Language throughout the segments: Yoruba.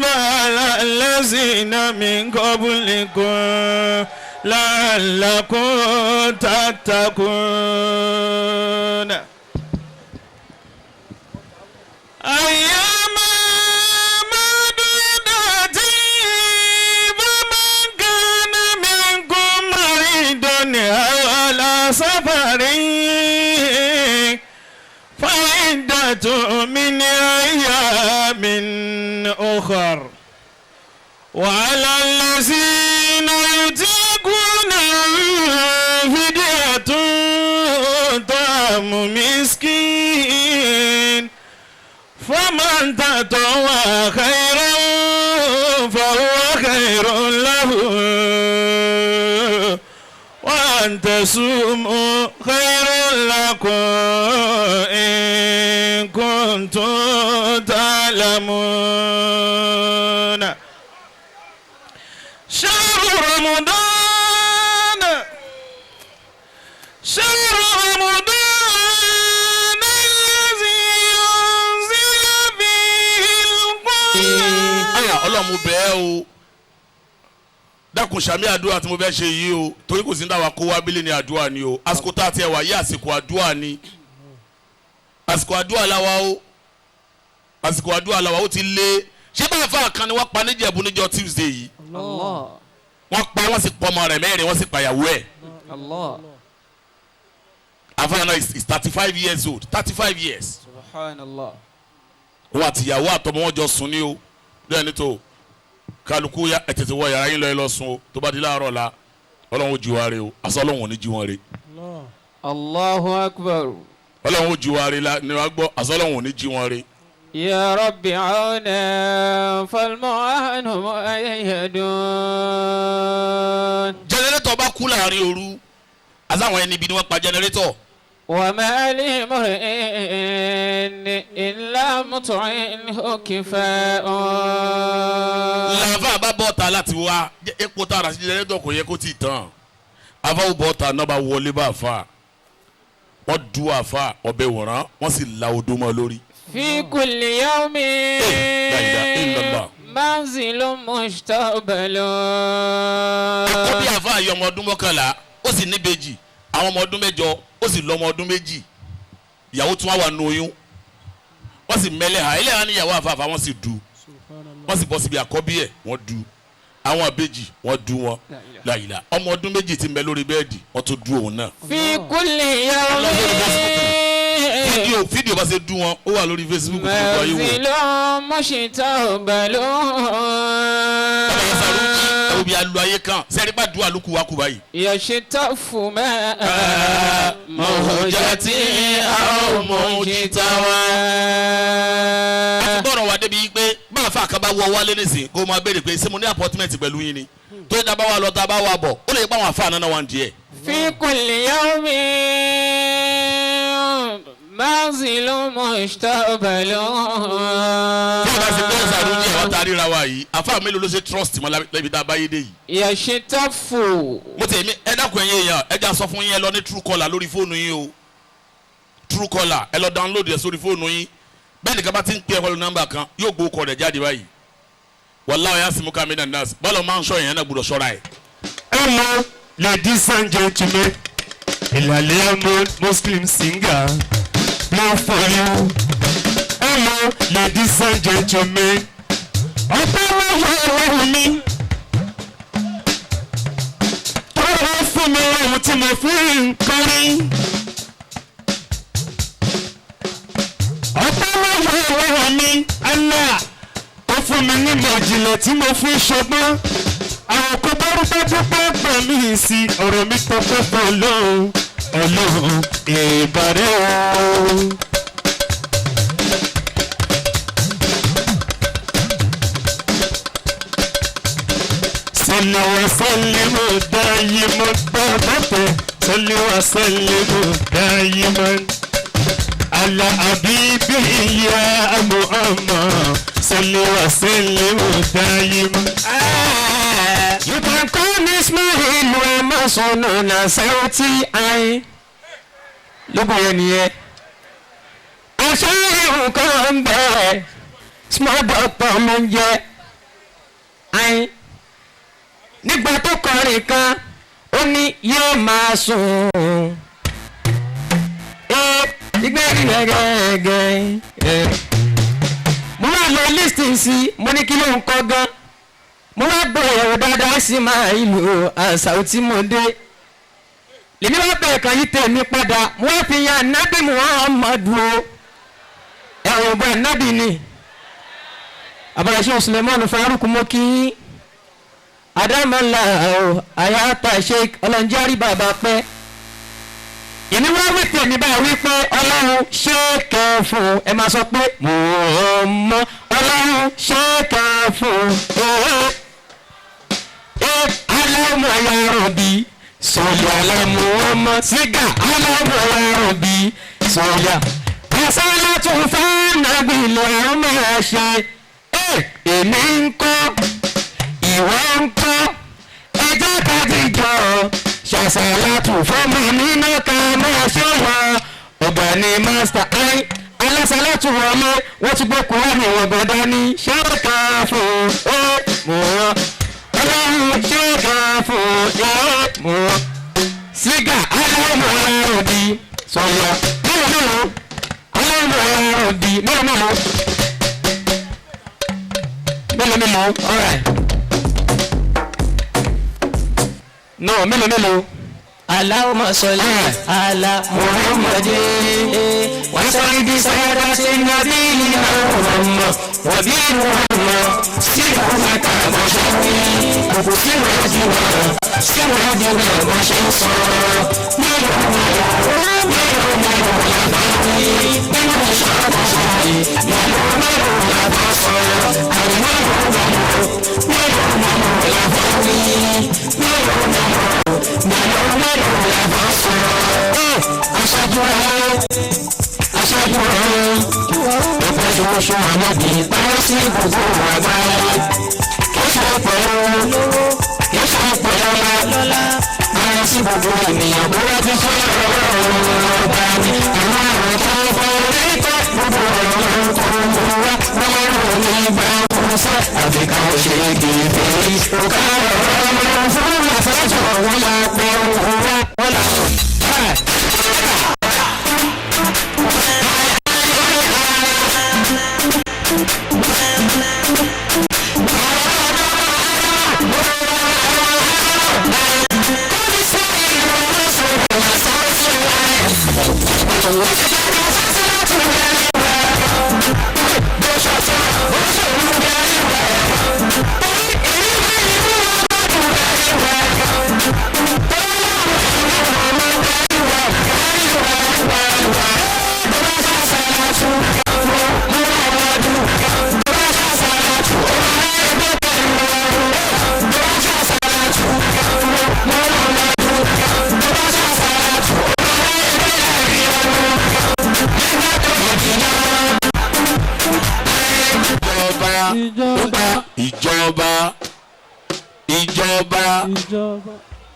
كتب على الذين من قبلكم لعلكم تتقون. أياما معدودات، فمن كان منكم مريضا أو على سفر فعدة من أيام أخر، وعلى الذين يطيقونه فدية طعام مسكين، فمن تطوع خيرا فهو خير له، وأن تصوموا خير لكم إن كنتم تعلمون. شهر رمضان، شهر رمضان الذي أنزل فيه القرآن. Àyà Ọlọ́run, mo bẹ̀ ẹ́ o, dákun sàmì àdúrà tí mo fẹ́ ṣe yìí o, torí kò sí ní dáwà kó wá bílẹ̀ ní àdúrà ni o. Àsìkò tá a ti ẹ̀ wá yí, àsìkò àdúrà ni, àsìkò àdúrà làwa o, àsìkò àdúrà làwa. Ó ti lé ṣé báyìí fáwọn kan ni wọ́n pa níjẹ̀bú níjọ́ Tuesday yìí. Allah. Wọ́n pa, wọ́n sì pọ̀ ọmọ rẹ̀ mẹ́rin, wọ́n sì pàyàwó ẹ̀. Allah. Àfáà náà is 35 years old, 35 years. Subhanallah. Wọn àtìyàwó àtọmọ wọn jọ sùn ní o. Lẹ́yìn tó kálukú ya, ẹ tètè wọ yàrá yín lọ, ẹ lọ sùn o. Tó bá di láàárọ̀ la, Ọlọ́run ó jí wa re o. Àṣọ Ọlọ́run ò ní jí wọn re. Allahu akbar. Ọlọ́run ó jí wa re la ni wàá gbọ́. Àṣọ Ọlọ́run ò ní jí wọn re. يا رب عونا فالمعان مؤيد. Generator bá kú láàrin òru, àtàwọn ẹni ibi ni wọ́n pa generator. وما لامرئ إن لم تعنه كفاء. Làáfà bá bọ́ ta láti wá epo tá a rà sí generator, kò yẹ kó tì tán. Àfà ó bọ́ ta náà, bá wọlé bá àfà, wọ́n du àfà ọbẹ̀ wòrán, wọ́n sì la odó mọ́ lórí. في كل يوم لا إله إلا الله. منزل مشتبل. Àkọ́bí àfà yìí, ọmọ ọdún 11, ó sì níbejì, àwọn ọmọ ọdún 8, ó sì lọ́mọ ọdún 2. Ìyàwó tún wà wà nù oyún. Wọ́n sì mẹ́lẹ̀ ha ilé ha ní ìyàwó àfààfà, wọ́n sì du, wọ́n sì bọ́ síbi àkọ́bí ẹ̀, wọ́n du àwọn àbejì, wọ́n du wọn láyìlá. Ọmọ ọdún 2 tí ń bẹ lórí bẹ́ẹ̀dì, wọ́n tún du òun náà. في كل يوم Fídíò bá ṣe du wọn, ó wà lórí Facebook tó gbogbo ayé wò. منزل مشتبل. Bàbá yẹn sàrújì ẹ̀wù bí alu ayé kan sẹ́ẹ̀rí bá du àlùkù wa kú báyìí. يشتف ماء موجتي أو مجتوى. Àti bọ́ọ̀rọ̀ wa débi pé báwa fà kaba wọ wálé nísìn, kó o máa béèrè pé ṣé mo ní appointment pẹ̀lú yín ni, tó yẹ dábàá wa lọ, tá a bá wa bọ̀, ó lè pa àwọn àfa àná náà wà ń díẹ̀. في كل يوم منزل مشتبل. Bí o bá ṣe gbọ́ sàrújì àwọn tá a ríra wa yìí, àfa mélòó ló ṣe trust mọ́ lábí tá a bá yé dé yìí? يشتف. Mo tẹ̀ mí, ẹ dákun, ẹ̀yin èèyàn, ẹ já sọ fún yín, ẹ lọ ní Truecaller lórí fóònù yín o. Truecaller, ẹ lọ download ẹ sórí fóònù yín. Bẹ́ẹ̀ nìkan bá ti ń pè é pẹ̀lú nọ́mbà kan, yóò gbó kọ rẹ̀ jáde báyìí. Wàláhì yasimuka minan nas, bọ́lá máa ń sọ yẹn náà, gbọ́dọ̀ ṣọ́ra ẹ̀. Hello, ladies and gentlemen. Ìlàlẹ́ Muslim singer play for you. Hello, ladies and gentlemen. Ọpẹ́ lọ́wọ́ Ọlọ́run mi tó wá fún mi ohun tí mo fi ń kọrin. Ọpẹ́ lọ́wọ́ Ọlọ́run mi, Allah, tó fún mi ní ìmọ̀ ìjìnlẹ̀ tí mo fi ń ṣọgbọ́n. Àwọn kò bá rúbá dúpẹ́ gbà mí sí ọ̀rọ̀ mi tó fẹ́ fọ́ Ọlọ́run, Ọlọ́run ìbàrẹ̀ o. صلوا وسلموا دايما بابا، صلوا وسلموا دايما على حبيبي يا محمد، صلوا وسلموا دايما. You can call me Ismail wa masonuna sauti ai. Lóko yẹn nìyẹn. Aṣọ nǹkan ń bẹ̀, small doctor mo ń jẹ́. Ayin nígbà tó kọrin kan ó ní yóò máa sùn ìgbẹ́rì gẹ́gẹ́. Mo wá lọ lísìn sí, mo ní kí ló ń kọ́ gan. Mo wá bẹ̀rẹ̀ ẹ̀rọ dáadáa sí máa ìlú àṣà tí mo dé. Lèmi wá bẹ̀rẹ̀ kan yí tèmi padà, mo wá fi yan nábì Muhammadu o. Ẹ̀rọ ọ̀bọ nábì ni. Àbàlàṣe Suleiman Faruk mo kí yín. Àdámọ́lá o, àyàtà Sheikh ọlọ́njẹ́rì bàbá pẹ́. Èmi wá wí tèmi báyìí wípé ọlọ́run ṣé kẹ́ fún ẹ máa sọ pé Muhammad ọlọ́run ṣé kẹ́ fún ẹ aláwọ̀ ya Rabbi sọ̀yà ala Muhammad sígà aláwọ̀ ya Rabbi sọ̀yà àsálàtù fáànàbì lọ́rùn máa ṣe èmi ń kọ́ ìwọ ń kọ́ ẹjọ́ ká ti jọ ṣàṣàlátù fọmọ nínú ká máa ṣe wọ ọ̀gá ni mástà ai alásàlátù wọlé wọ́n ti gbọ́ kúránì wọn gbọ́dá ní ṣéèkà fún ẹ mọ̀ ọlọ́run ṣéèkà fún ẹ mọ̀ sígà aláwọ̀ ọ̀rọ̀ sọ̀yà mélòó mélòó aláwọ̀ ọ̀rọ̀ mélòó mélòó mélòó mélòó alright no mélòó mélòó. Allahumma salli ala Muhammadin wa salli sayyidati nabiyina Muhammad wa bi Muhammad sirraka mashaki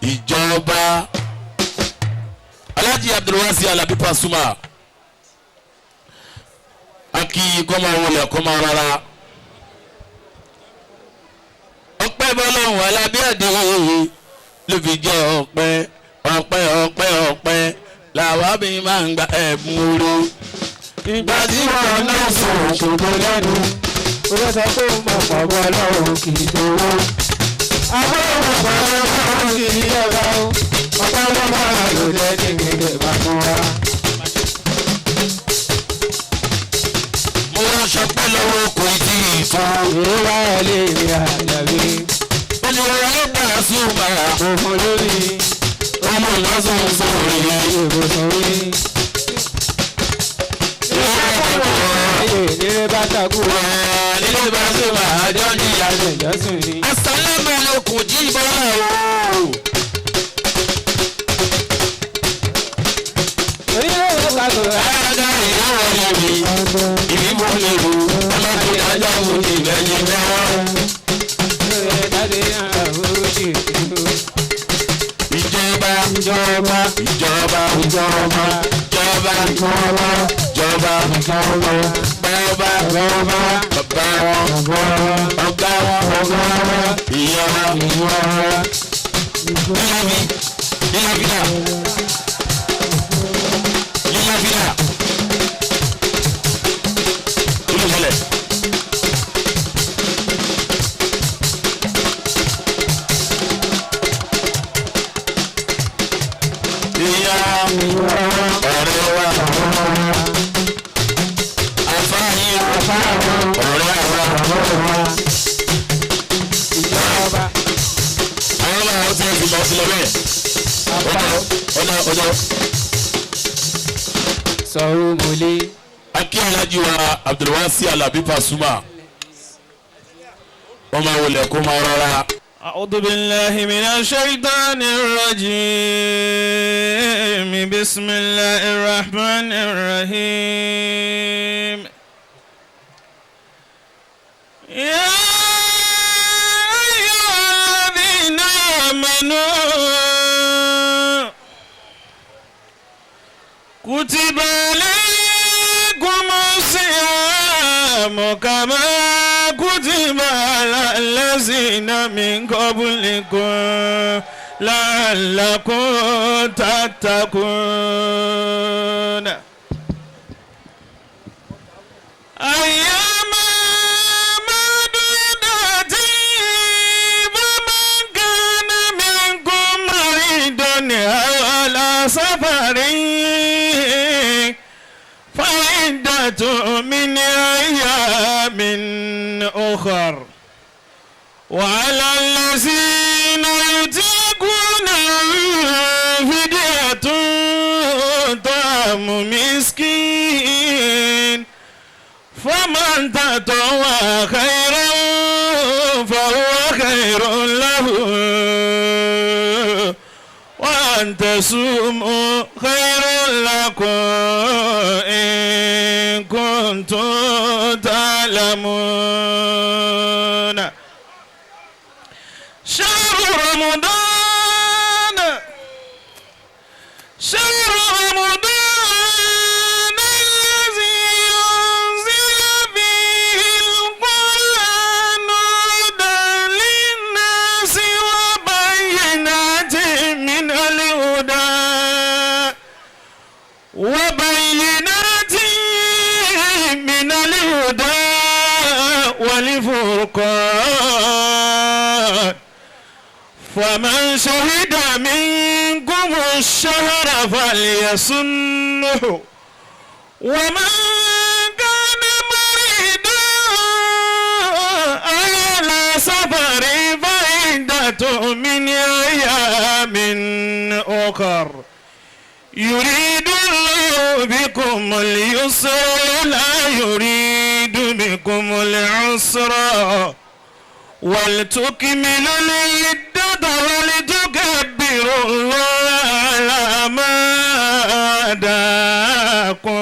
Ìjọba Alhaji Abdulwasi Alabi Pasuma aki kọ́mọ wọlé kọ́mọ rárá ọpẹ́ bọ́lọ́hún Alábí àdéhùn ló fi jẹ́ ọpẹ́ ọpẹ́ ọpẹ́ ọpẹ́ làwa bí máa ń gba ẹ̀bùn oró ìgbà tí wọn náà sọ̀rọ̀ ṣògo lẹ́nu ó fẹ́ sọ pé ó mọ̀ pọ̀ ọlọ́run kì í ṣòwò. Àwọn ọmọ ọlọ́run kì í yọ̀rọ̀ o, ọ̀pọ̀ ọlọ́mọ ló jẹ́ kí kékeré bá fún wa. Mo wá sọpẹ́ lọ́wọ́ kò tí ì fún. Ìrora ẹ̀ lè rí àjàbí. Olùwàrà ló bá a sùn bàrà. Mo fún lórí. Ọmọ ìlọsùn sórí. Ìbùsùn rí. Nílé bá takú. Nílé bá sùn bàrà àjọ níyà. Ìjọsìn ni. Asalamu alaikum jí bọ́lá o. Onílé ìwé kàtó. Adága ìyáwó lè mi, ìbí mo lè rò, ọlọ́dún ajá mo lè lẹ́yìn mẹ́wàá. Ìjọba Ìjọba ìjọba ìjọba ìjọba ìjọba ìjọba ìjọba bàbá bàbá bàbá wọn bàbá ọ̀gá wọn ọ̀gá wọn. Lílàfíà lílàfíà kí ló ṣẹlẹ̀. Ìyá ọ̀rẹ́ wa àfáàyè ọ̀rẹ́ wa àwọn ọmọ àwọn tí wọ́n fi lọ sílẹ̀ bẹ́ẹ̀ ọjọ́ ọjọ́. Sọ̀rọ̀ mọ́lé. Akí alájí wa Abdulwasi Alabi Pasuma wọ́n máa wọlé kó máa rọra. أعوذ بالله من الشيطان الرجيم بسم الله الرحمن الرحيم يا أيها الذين آمنوا كتب عليكم الصيام كما كتب على الذين من قبلكم لعلكم تتقون أياما معدودات فمن كان منكم مريضا أو على سفر فعدة من أيام أخر وعلى الذين يطيقونه فدية طعام مسكين فمن تطوع خيرا فهو خير له وأن تصوموا خير لكم إن كنتم تعلمون شهر رمضان شهر رمضان الذي أنزل فيه القرآن هدى للناس وبينات من الهدى وبينات من الهدى والفرقان فمن شهد منكم الشهر فليصمه ومن كان مريضا أو على سفر فعدة من أيام أخر يريد الله بكم اليسر لا يريد بكم العسر ولتكملوا العدة ولتكبروا الله على ما هداكم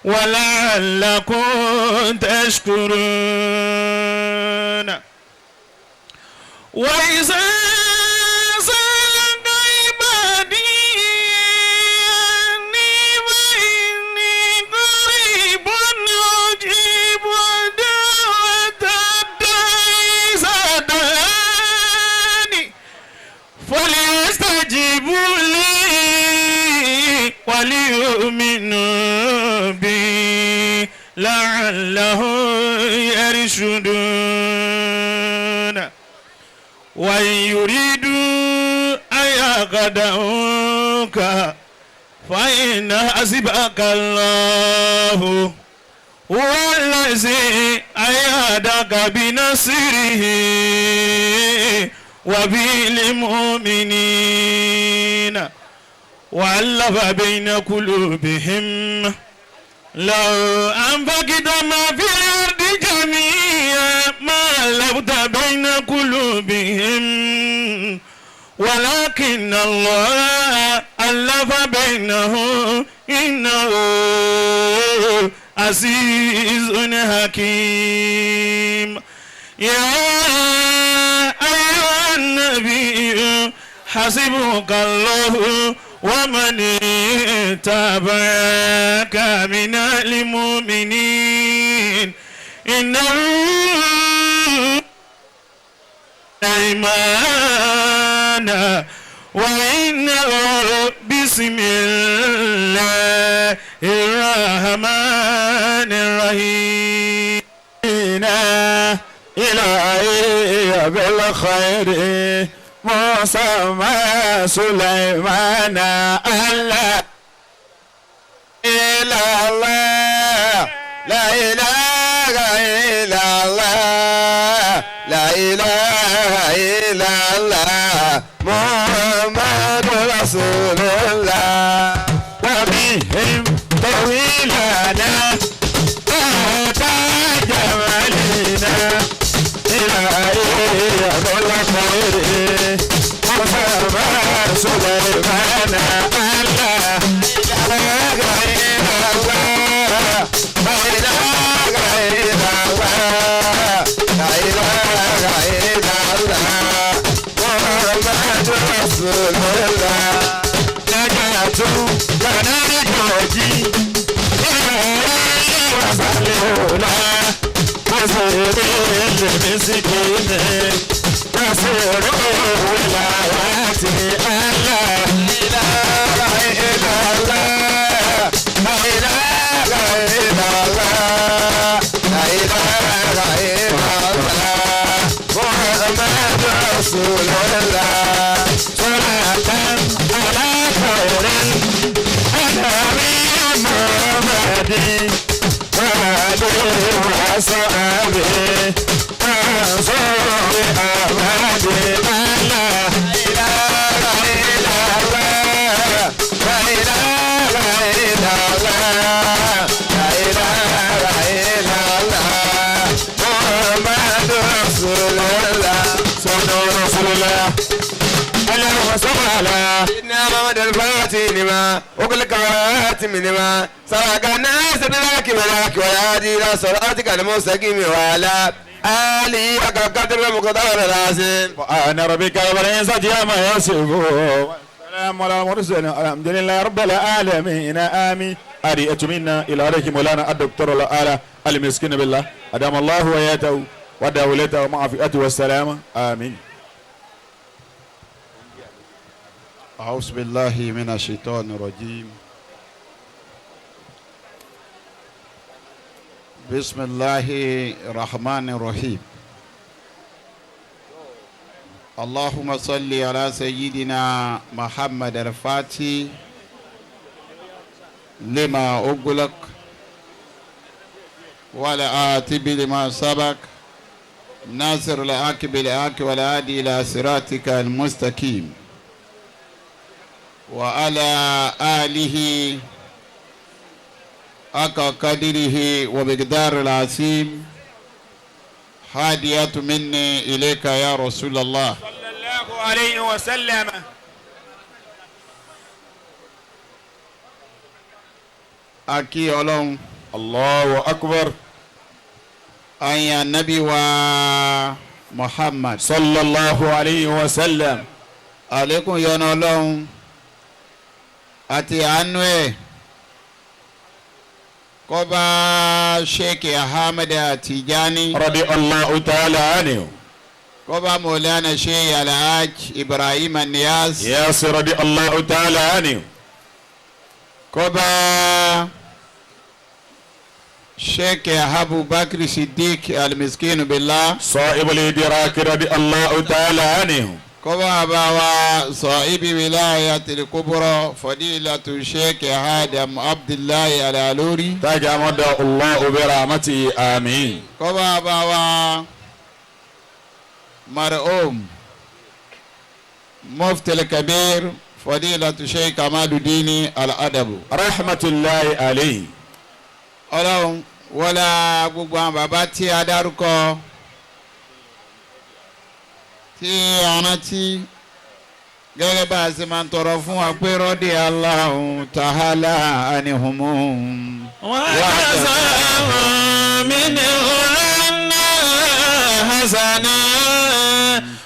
ولعلكم تشكرون وإذا سألك عبادي عني فإني قريب أجيب دعوة الداع إذا دعاني فليستجيبوا لي وليؤمنوا بي لعلهم يرشدون وإن يريدوا أن يخدعوك فإن حسبك الله هو الذي أيدك بنصره وبالمؤمنين وألف بين قلوبهم لو أنفقت ما في الأرض جميعا ما ألفت بين قلوبهم ولكن الله ألف بينهم إنه عزيز حكيم يا أيها النبي حسبك الله ومن اتبعك من المؤمنين إنه سليمان وإنه بسم الله الرحمن الرحيم إلهي بالخير موسى ما سليمان الله إلا الله لا إله إلا الله لا إله إلا الله محمد رسول الله وبهم طويلنا جمالنا إلهي بالخير موسى ما سليمان الله لا إله إلا الله لا إله إلا الله لا إله إلا الله محمد رسول الله نجاة لنا نجوتي وصلونا المسكين رسول الولايات الله لا إله إلا الله لا إله إلا الله لا إله إلا الله محمد رسول الله صلاة على خير النبي محمد وآله وصحبه أنصار أحمد الله لا إله إلا الله لا إله إلا الله لا إله إلا الله محمد رسول الله صلى رسول الله اللهم صل على سيدنا محمد الفاتح لما أغلق الخاتم لما سبق الناس بالحق والحق والهادي إلى صراطك المستقيم وعلى آله حق قدر ومقدار العظيم. سبحان ربك رب العزة عما يصفون والسلام على المرسلين الحمد لله رب العالمين آمين. أريت منا إلى عليك مولانا الدكتور الآلة المسكين بالله أدام الله وياته ودولته ومعافيته والسلامة آمين. أعوذ بالله من الشيطان الرجيم. بسم الله الرحمن الرحيم. اللهم صل على سيدنا محمد الفاتح لما أغلق ولا آتي لما سبق ناصر الحق بالحق والهادي إلى صراطك المستقيم وعلى آله حق قدره ومقدار العظيم. هادية مني إليك يا رسول الله صلى الله عليه وسلم. Aki Ọlọ́run. Allahu akbar. Ayin anabi wa Muhammad sallallahu alayhi wa sallam. Àlékún yọ́nú Ọlọ́run àti àánú ẹ̀ kó bá Sheikh Ahmed Tijani radiyallahu ta'ala anhu, kó bá Mawlana Sheikh Alhaj Ibrahim Niyas Yes radiyallahu ta'ala anhu, kó bá Sheikh Abubakar Siddiq al-Miskin billah sahibul idrak radiyallahu ta'ala anhu, kó bá bá wa sahibi wilayatil kubra fadilatu Sheikh Adam Abdullahi Al-Aluri tajamada Allahu bi rahmatihi amin. Kó bá bá wa marhum Mufti al-Kabir fadilatu Sheikh Kamaluddin Al-Adabu rahmatullahi alayhi. Ọlọ́run wọlá gbogbo àwọn bàbá tí a dárúkọ tí a rántí gẹ́gẹ́ bá a ṣe máa ń tọrọ fún wa pé rọ́dí Allahu ta'ala anihum. وجزاهم منهم حسنا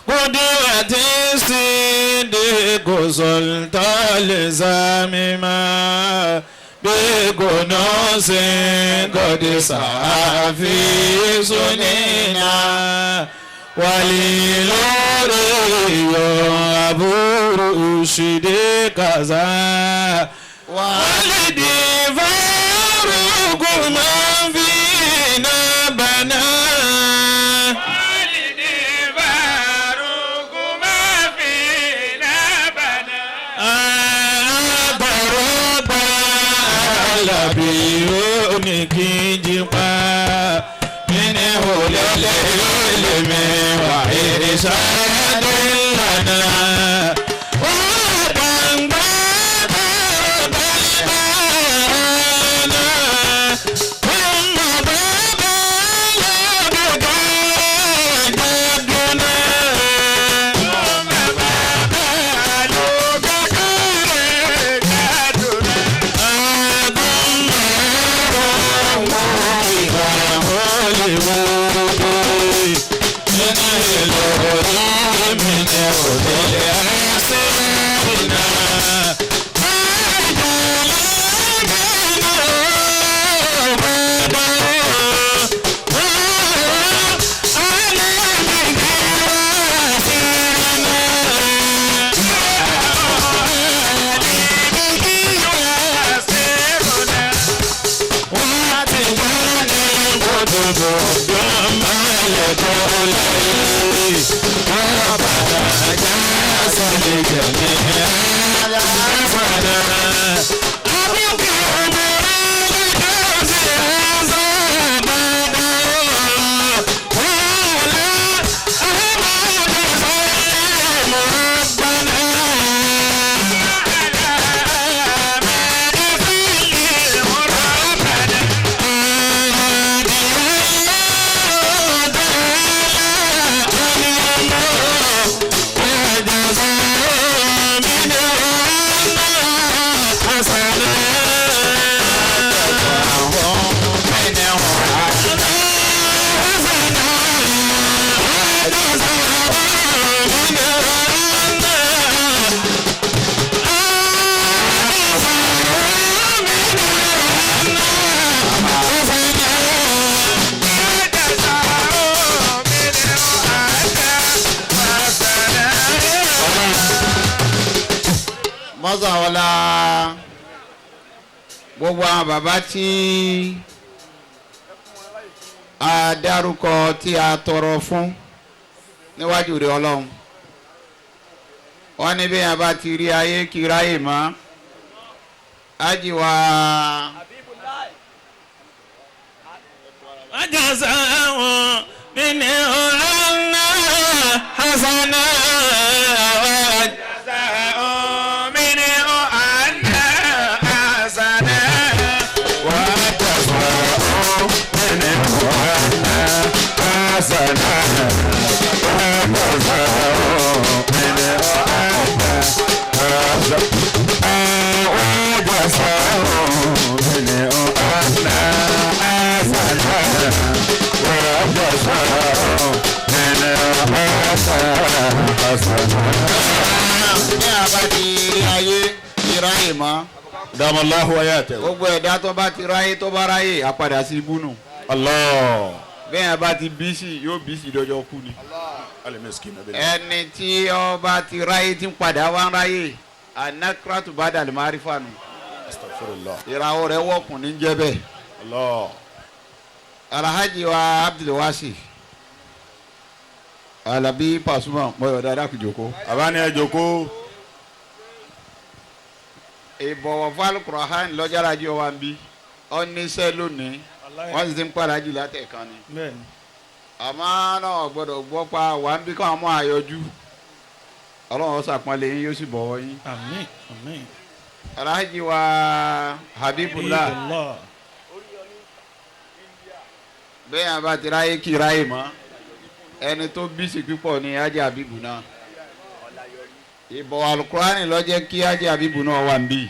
قدوة الصديق سلطان زميما بكنوز قد سعى في سنينا Walilore yo aburu ushide kaza. Walidi faruku mafina bana. Walidi faruku mafina bana. Abaroba labi onikijipa. Mini hulele ulimi wa irishadilana. Mọ́sàwọ́lá gbogbo àwọn bàbá tí a dárúkọ tí a tọrọ fún níwájú rẹ̀ Ọlọ́run wọ́n ní bí yẹn bá ti rí ayé kí ráyè mọ́ ájìwá. Wajazahum minhu anna hasana. Ní àbá ti rí ayé kí ráyè mọ́. Dàmọ́láhu ayáàtẹ̀. Gbogbo ẹ̀dá tó bá ti ráyè tó bá ráyè àpadà sí ibú nù. Allah. Bẹ́ẹ̀ bá ti bísí yóò bísí dọjọ́ kú ni. Ẹni tí ó bá ti ráyè tí ń padà wá ń ráyè anakratu bá dàlí márífà nù. Ìràwọ̀ rẹ̀ wọ̀kùn ní jẹ́ bẹ́ẹ̀. Allah. Alhaji wa Abdulwasi Alabi Pasuma mọ̀yọ̀ dáadáa kò jókòó. Àbá ni ẹ jókòó. Ìbọ̀wọ̀ fún Al-Qur'an lọ́jàrá jẹ́ wa ń bí ọ́níṣẹ́ lónìí wọ́n sì ti ń pàdé jù látẹ̀kan ni. Àmọ́ náà gbọ́dọ̀ gbọ́ pa wà ń bí káwọn mọ́ àyọjú Ọlọ́run ó ṣàpọ́nlé yín yóò sì bọ̀wọ̀ yín. Àmín àmín. Alhaji wa Habibullah bẹ́ẹ̀ yẹn bá ti ráyè kí ráyè mọ́ ẹni tó bísí pípọ̀ ni Haji Habibu náà. Ìbọ̀wọ̀ Alukurani ló jẹ́ kí Haji Habibu náà wà níbí.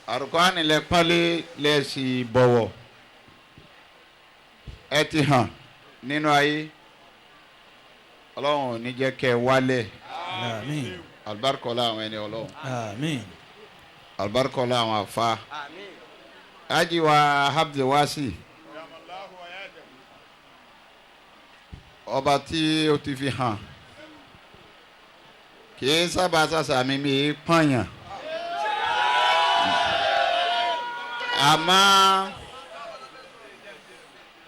Alukurani lẹ pọ́nlé lẹ sì bọ̀wọ̀ ẹ ti hàn nínú ayé Ọlọ́run ò ní jẹ́ kẹ́ ẹ wálẹ̀. Àmín. Alibarikọ́lá àwọn ẹni Ọlọ́run. Àmín. Alibarikọ́lá àwọn afa. Haji wa Abdulwasi. Ọba tí ó ti fi hàn kì í sábà sàṣà mi mi pọ̀nyàn. Àmọ́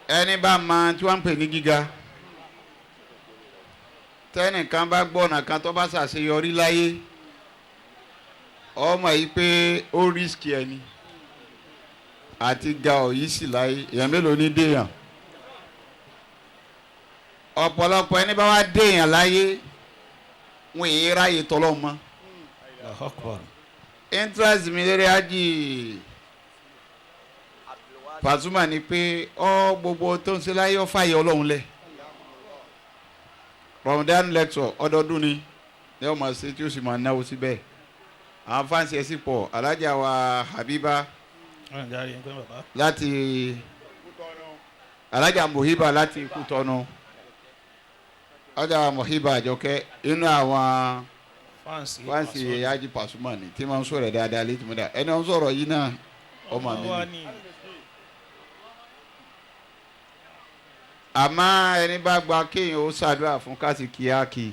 ẹni bá mọ tí wọ́n ń pè ní gíga tẹ́nìkan bá gbọ́nà kan tó bá ṣàṣeyọrí láyé ọmọ yìí pé ó rísíkì ẹni àti ga òyì sì láyé èèyàn mélòó ní déèyàn ọ̀pọ̀lọpọ̀ ẹni bá wá déèyàn láyé wọn èyí ráyè tọ́lọ́ mọ́. Interest mi lérí ájì Pasuma ni pé ọ gbogbo tó ń ṣe láyé ọ fàyè Ọlọ́run lẹ̀. Ramadan lecture ọdọọdún ni ní ọmọ ṣe tí ó sì máa náwó síbẹ̀. Àwọn fáǹsì ẹ̀ sì pọ̀ alájà wa Habiba láti alájà Mohiba láti Kútọ́nù alájà Mohiba Àjọkẹ́ inú àwọn fáǹsì ájì Pasuma ni tí wọ́n ń sọ̀rọ̀ dáadáa létí mọ́dà ẹni wọ́n sọ̀rọ̀ yìí náà ọmọ mi ni. Àmọ́ ẹni bá gba kéèyàn ó ṣàdúrà fún káàsì kíákì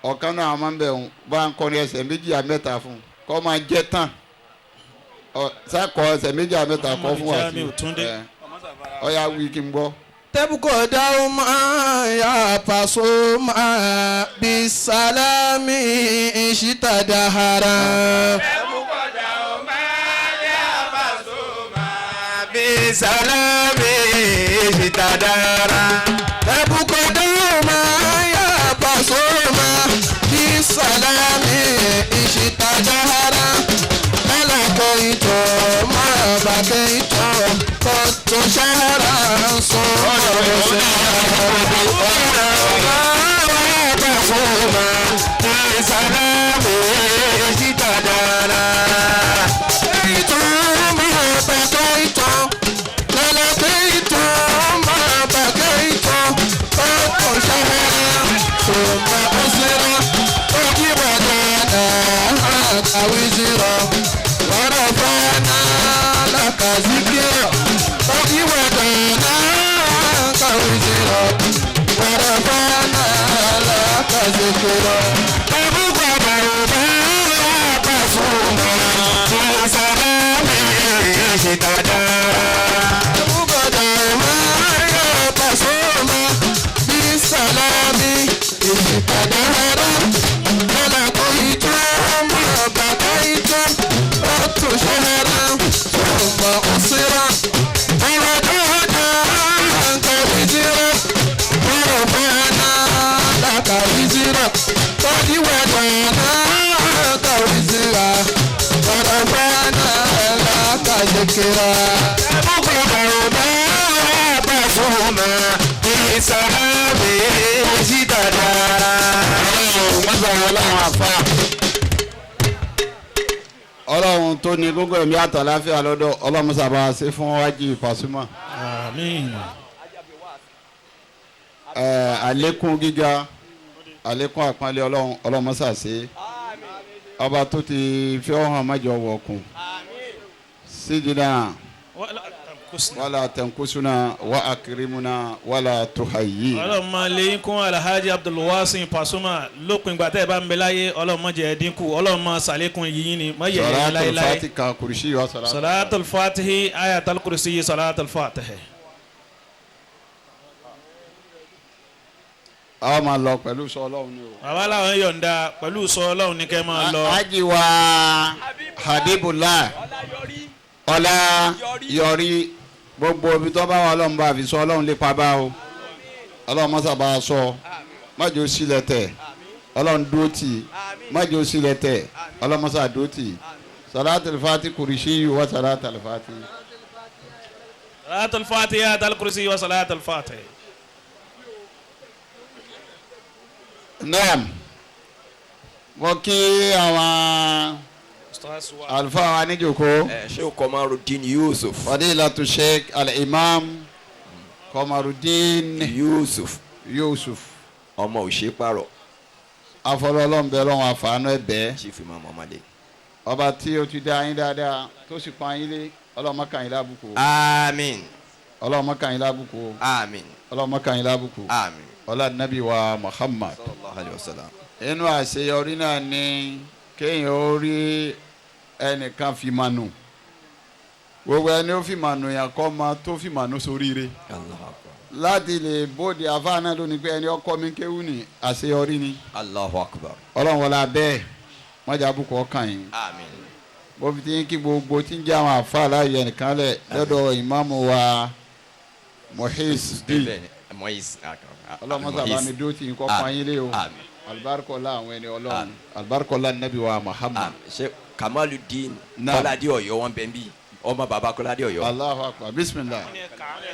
ọ̀kan náà máa ń bẹ̀ ń bá ń kọrin ẹsẹ̀ méjì àmẹ́ta fún kọ́ máa jẹ́ tán sákọ̀ ẹsẹ̀ méjì àmẹ́ta kọ́ fún wa sí ọ̀yà wí kí n gbọ́. Tẹ́bùkọ̀ dáhùn máa yà Pasuma bí sálámì ìṣítà dáhàrá. Tẹ́bùkọ̀ dáhùn máa yà Pasuma bí sálámì ìṣítà dáhàrá. Tẹ́bùkọ̀ dáhùn máa yà Pasuma bí sálámì ìṣítà dáhàrá. Ẹlẹ́kọ̀ọ́ ìtọ̀ máa bàkẹ́ ìtọ̀ kọ́tù ṣáárà sọ ọ̀rọ̀ sí Pasuma bí sálámì ìṣítà dáhàrá. Ìtọ̀ máa bàkẹ́ ìtọ̀ lẹ́lẹ́kẹ́ ìtọ̀ máa bàkẹ́ ìtọ̀ kọ́tù ṣáárà sọ ọ̀sẹ̀rọ̀ ojú wàdà àwíjìrọ̀ wàrà fana làkàzíkìrọ̀ ojú wàdà àwíjìrọ̀ wàrà fana làkàzíkìrọ̀. Tẹ́bùkọ̀ dáhùn máa yà Pasuma bí sálámì ìṣítà dáhàrá. Tẹ́bùkọ̀ máa yà Pasuma bí sálámì ìṣítà dáhàrá. Lọ́làkọ̀ ìjọ máa bàtà ìjọ ọ̀tún ṣẹ́ra ṣùgbọ́n òṣèrà. Ọ̀rọ̀ dáadáa nǹkan ìjìrọ̀ ọ̀rọ̀ fẹ́ẹ́nà lákàrí jìrọ̀ tọ́jú wẹ̀dọ̀ náà kàrí jìrọ̀ ọ̀rọ̀ fẹ́ẹ́nà lákàrí jìrọ̀. Tẹ́bùkọ̀ dáhùn máa yà Pasuma bí sálámì ìṣítà dáhàrá. Ọlọ́run tó ní gbogbo ẹ̀mí àtàláfíà lọ́dọ̀ Ọlọ́run sábà ṣe fún wájú Pasuma. Àmín. Àlékún gíga àlékún àpọ́nlé Ọlọ́run Ọlọ́run ṣàṣe ọba tó ti fi ọ̀hún mẹ́jọ wọ̀kùn sídìnnà wàlà tẹ̀kúsúnà wà àkìrìmúnà wàlà tuhayi. Ọlọ́run máa lé yín kún Alhaji Abdulwasin Pasuma lópin ìgbà tẹ́ ẹ bá ń bẹ láyé Ọlọ́run má jẹ́ ẹ dínkù Ọlọ́run máa ṣàlékún yìnyín ni má yẹ̀ ẹ́ Salatul láéláé. Fatiha kùrìsì wa salatul. Salatul Fatihi ayatul kursi salatul Fatihi. A máa lọ pẹ̀lú sọ Ọlọ́run ni o. Bàbá làwọn yọ̀ǹda pẹ̀lú sọ Ọlọ́run ní kẹ́ máa lọ. Ájì wa Habibullah ọlá yọrí gbogbo ibi tó bá wà Ọlọ́run bá fi sọ Ọlọ́run lépa bá o Ọlọ́run mọ́sá bá a sọ májò sílẹ̀ tẹ̀ Ọlọ́run dúró tì í májò sílẹ̀ tẹ̀ Ọlọ́run mọ́sá dúró tì í Salatul Fati kùrìsì wa Salatul Fati. Salatul Fatihi ayatul kursi wa salatul Fatihi. Naam, mo kí àwọn àlùfáà wa níjòkó. Sheikh Komarudin Yusuf. Fadilatu Sheikh Al-Imam Komarudin Yusuf. Yusuf. Ọmọ òṣèpàrọ̀. Afọlọ́lọ́nbẹ lọ́wọ́ àfààní ẹ̀bẹ́. Chief Imam Ọmọdé. Ọba tí o ti dá yín dáadáa tó sì pa yín lé Ọlọ́run kàn yín lábùkù. Àmín. Ọlọ́run kàn yín lábùkù. Àmín. Ọlọ́run kàn yín lábùkù. Àmín. Ọlá nabi wa Muhammad. Sallallahu alayhi wa sallam. Inú àṣeyọrí náà ni kéèyàn ó rí ẹnìkan fi máa nù. Gbogbo ẹni ó fi máa nù yàn kọ́ ma tó fi máa nù sóríire. Allahu akbar. Láti lè bóde àfáà náà lónìí pé ẹni ọkọ mi kéwú ni àṣeyọrí ni. Allahu akbar. Ọlọ́run wọlé abẹ́ mọ́jà bùkún ọkàn yìí. Àmín. Bó fi ti ń kí gbogbo tí ń jẹ́ àwọn àfáà láàyè ẹnìkan lẹ̀ lọ́dọ̀ ìmáàmù wa Muhyiddin. Bẹ́ẹ̀ni, Moise. Ọlọ́mọsà bá mi dúró tì í kọ́ fún yín lé o. Àmín. Alibarikola àwọn ẹni Ọlọ́run. Alibarikola nabi wa Muhammad. Àmín. Ṣé Kamaludin Naam. Kọ́ládé Ọ̀yọ́ wọn bẹ̀ ń bí ọmọ bàbá Kọ́ládé Ọ̀yọ́. Allahu akbar bisimilah.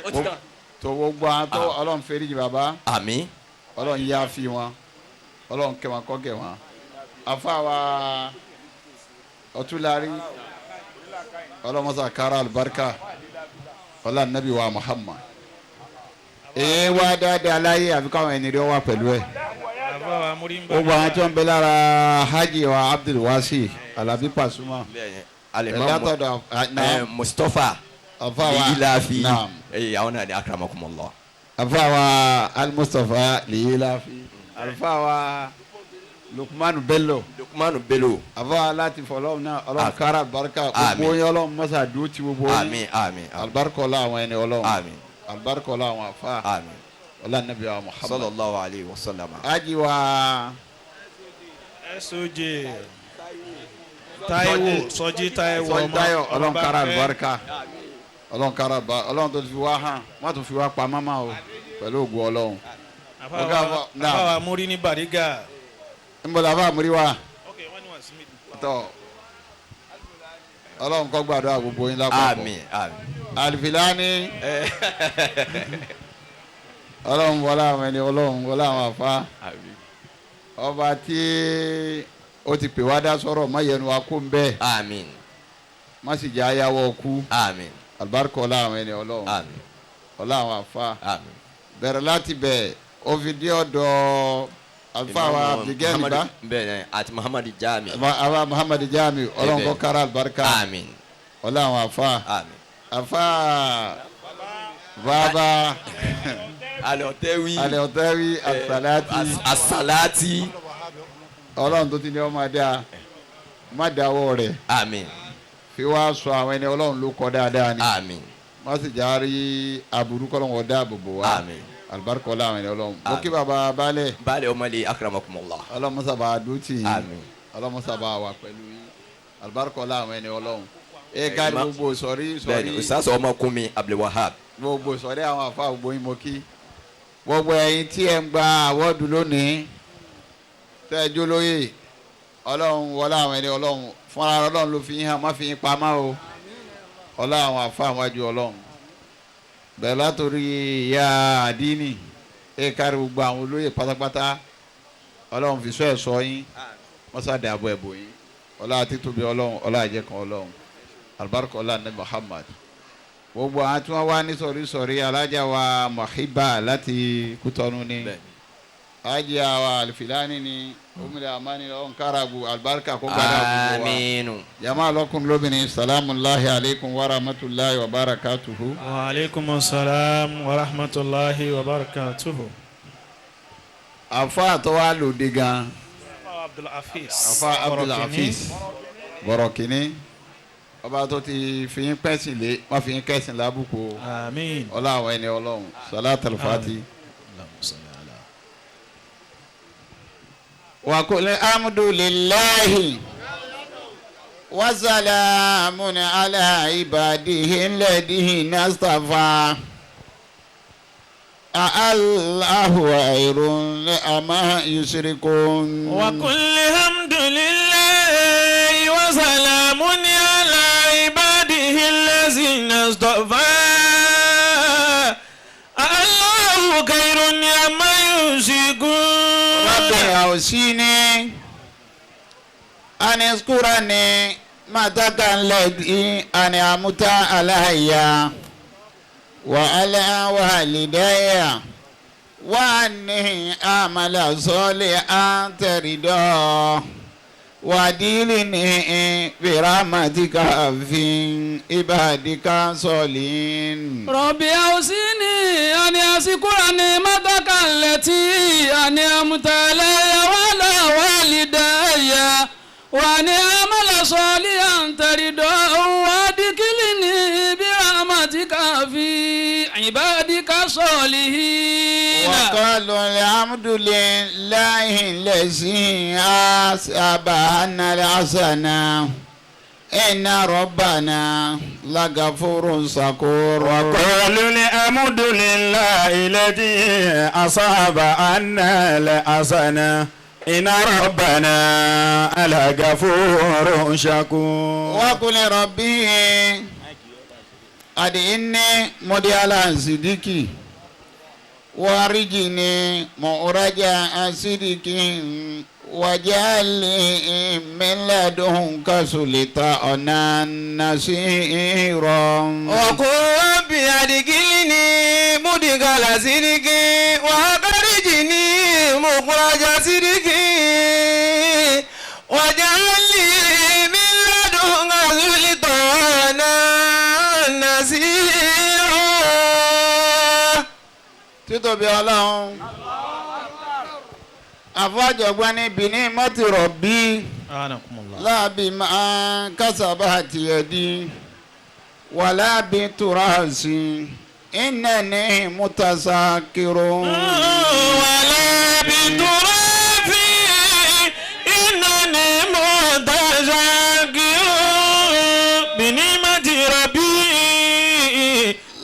Ó ti tán. Tó gbogbo àwọn tó Ọlọ́run fèrè jì bàbá. Àmín. Ọlọ́run yá fi wọn. Ọlọ́run kẹ́ wọn kọ́ gẹ̀ wọn. Afa wa Ọ̀túnlárí. Ọlọ́mọsà kára alibarika. Ọlá nabi wa Muhammad. Èyí wá dáadáa láyé àfi káwọn ẹni rí ọ wá pẹ̀lú ẹ̀. Gbogbo àwọn tó ń bẹ lára Hajj wa Abdul Wasi Alabi Pasuma. Bẹ́ẹ̀ni, Ẹ̀dá tọ̀dọ̀ Mustapha Afa wa Liyilafi. Naam. Àwọn náà ni akramakumullah. Afa wa Al-Mustapha Liyilafi. Afa wa Lukmanu Bello. Lukmanu Bello. Afa wa láti fọlọ́run náà Ọlọ́run kára alibarika. Àmín. Gbogbo yín Ọlọ́run mọ́sá dúró ti gbogbo yín. Àmín àmín. Alibarika ọlá àwọn ẹni Ọlọ́run. Àmín. Alibarika ọlá àwọn afa. Àmín. Ọlá nàbí wa Muhammad. Sallallahu alayhi wa sallam. Hajj wa SOJ Taiwo Sọjí Taiwo Sọjí Táyọ̀ Ọlọ́run kára alibarika. Ọlọ́run kára alibarika. Ọlọ́run tó ti fi wá hàn má tó fi wá pa máma o pẹ̀lú ògùn Ọlọ́run. Àfáwà múrí ní Bàrígà. Ń bọ̀ làbá àmúrí wa. Tọ́ Ọlọ́run kó gbàdúrà gbogbo yín lápapọ̀. Àmín àmín. Àlùfílání. Ọlọ́run wọlé àwọn ẹni Ọlọ́run wọlé àwọn àfa. Ọba tí ó ti pè wá dá sọ̀rọ̀ má yẹnu wa kó ń bẹ́ẹ̀. Àmín. Má sì jẹ́ ayáwó kú. Àmín. Àlùbáríkà ọlá àwọn ẹni Ọlọ́run. Àmín. Ọlá àwọn àfa. Àmín. Bẹ̀rẹ̀ láti bẹ̀ ó fi dé ọ̀dọ̀ àlùfáà wa Abdulgani bá. Bẹ́ẹ̀ni àti Muhammadu Jami. Àwa Muhammadu Jami Ọlọ́run kó kára àlùbáríkà. Àmín. Ọlá àwọn àfa. Àmín. Àfa bàbá. Alọ̀tẹ́wí. Alọ̀tẹ́wí asalati. Asalati. Ọlọ́run tó ti ní ọmọ dáa má dáwọ́ rẹ̀. Àmín. Fi wá sọ àwọn ẹni Ọlọ́run ló kọ́ dáadáa ni. Àmín. Má sì já rí aburú kọ́lọ́n dáàbò bò wá. Àmín. Alibarika ọlá àwọn ẹni Ọlọ́run. Mo kí bàbá baálẹ̀. Baálẹ̀ ọmọlẹ̀ akramakumullah. Ọlọ́run sábà dùn tì yín. Àmín. Ọlọ́run sábà wà pẹ̀lú yín. Alibarika ọlá àwọn ẹni Ọlọ́run. E kárí gbogbo sọ̀rí sọ̀rí. Bẹ́ẹ̀ni Ustaz Ọmọkúnmi Abdulwahab. Gbogbo sọ̀rí àwọn àfa gbogbo yín mo kí. Gbogbo ẹ̀yin tí ẹ ń gba àwọ́dù lónìí tẹ́ ẹ jólóyè Ọlọ́run wọlé àwọn ẹni Ọlọ́run fúnra Ọlọ́run ló fi yín hàn má fi yín pamọ́ o. Ọlá àwọn àfa àwọn àjò Ọlọ́run. Bẹ̀rẹ̀ látòrí ìyá àdínì ẹ kárí gbogbo àwọn olóyè pátápátá Ọlọ́run fi sọ ẹ̀ sọ yín mọ́sá dàbọ̀ ẹ̀bò yín. Ọlá títóbi Ọlọ́run ọlá àjẹkàn Ọlọ́run. Alibarika ọlá ní Muhammad. Gbogbo àwọn tí wọ́n wá ní sọ̀rí sọ̀rí alájà wa Muhiba láti Kútọ́nù ni alájà wa Alifilani ni omila amani ọ̀nkarabu alibarika kó gbàdá gbogbo wa. Aminu. Jama lọ́kùnrin lóbìnrin salamu alaykum wa rahmatulahi wa barakatuhu. Wa aleykum salam wa rahmatulahi wa barakatuhu. Àfa àtọwá lòdì gan. Afa Afa Abdulhafiz Bọ̀rọ̀kìnní. Ọba tó ti fi yín pẹ́sìn lé wọ́n fi yín kẹ́sìn lábùkù. Àmín. Ọlá àwọn ẹni Ọlọ́run salatul fati. Wa qul alhamdulillahi wa salamun ala ibadihi alladhina istafa. Allahu khairun amma yushrikun. Wa qul alhamdulillahi wa salamun ala ibadihi allazina istafa. Allahu khairun amma yushrikun. Rabbi awsini an askurani mataka alladhi an'amta alayya wa ala walidayya wa anni a'mala salihan tarida. وادخلني برحمتك في عبادك الصالحين. ربي أوصني أن أشكر نعمتك التي أنعمت علي وعلى والدي وأن أعمل صالحا ترضاه وأدخلني برحمتك في عبادك الصالحين. وقالوا الحمد لله الذي أصاب عنا الحسنة إن ربنا لغفور شكور. وقالوا الحمد لله الذي أصاب عنا الحسنة إن ربنا لغفور شكور. وقل ربي أدعني مديالا صديقي وارجني مؤرجا صديقي واجعل لي من لدنك سلطانا نصيرا. وقل ربي أدخلني مدخل صدق وأخرجني مخرج صدق واجعل لي من لدنك سلطانا نصيرا. Títóbi Ọlọ́run. Àfọ̀jọ̀gbọ́n ní Benin mọ́tìrọ̀ bí láàbì máa kásábà tìyẹ̀dí wà láàbì túrọ̀sì iná ní mutasakiru. Wà láàbì túrọ̀sì iná ní mutasakiru. Benin mọ́tìrọ̀ bí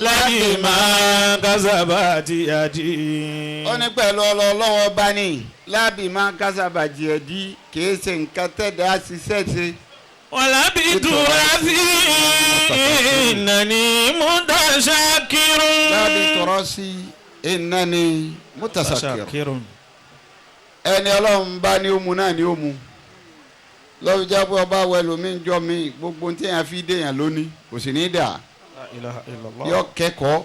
láàbì máa kásábà tìyẹ̀dí. Ó ní pẹ̀lú ọlọ́wọ́ bá ní lábì máa kásábà jẹ̀dí kìí ṣe nǹkan tẹ̀dá ṣiṣẹ́ ṣe. Wàlábì tùrọ̀sì ìnáni mùtàṣàkìrún. Lábì tùrọ̀sì ìnáni mùtàṣàkìrún. Ẹni ọlọ́run bá ní ó mu náà ní ó mu. Lọ́wọ́ jábọ̀ ọba wẹ̀lú mi ń jọ mi gbogbo tí èèyàn fi déèyàn lónìí kò sì ní dà. Yọ kẹ́kọ̀ọ́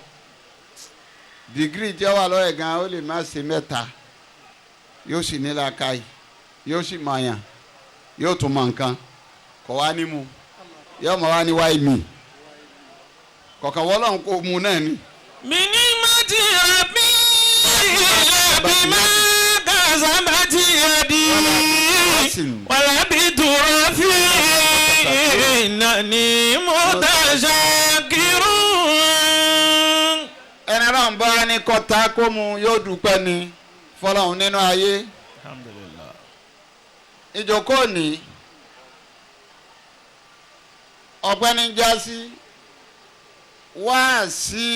dìgírì tí ó wà lọ́yẹ̀ gan ó lè má ṣe mẹ́ta yóò sì ní làákàyè yóò sì mọ̀ọ́yàn yóò tún mọ̀ nǹkan kọ̀ wá ní mu yóò mọ̀ wá ní wáyé mi kọ̀ọ̀kan wọ́lọ́run kò mu náà ni. Mi ní má ti rà bí bí má kàzá má ti rà bí wàlá bí dùrọ̀ fi ìnáni mutaṣakirun. Ẹni náà ń bá ní kọ́ta kó mu yóò dúpẹ́ ni fọlọ́hún nínú ayé. Ìjókòó ní ọ̀gbẹ́ni jásí wáàsí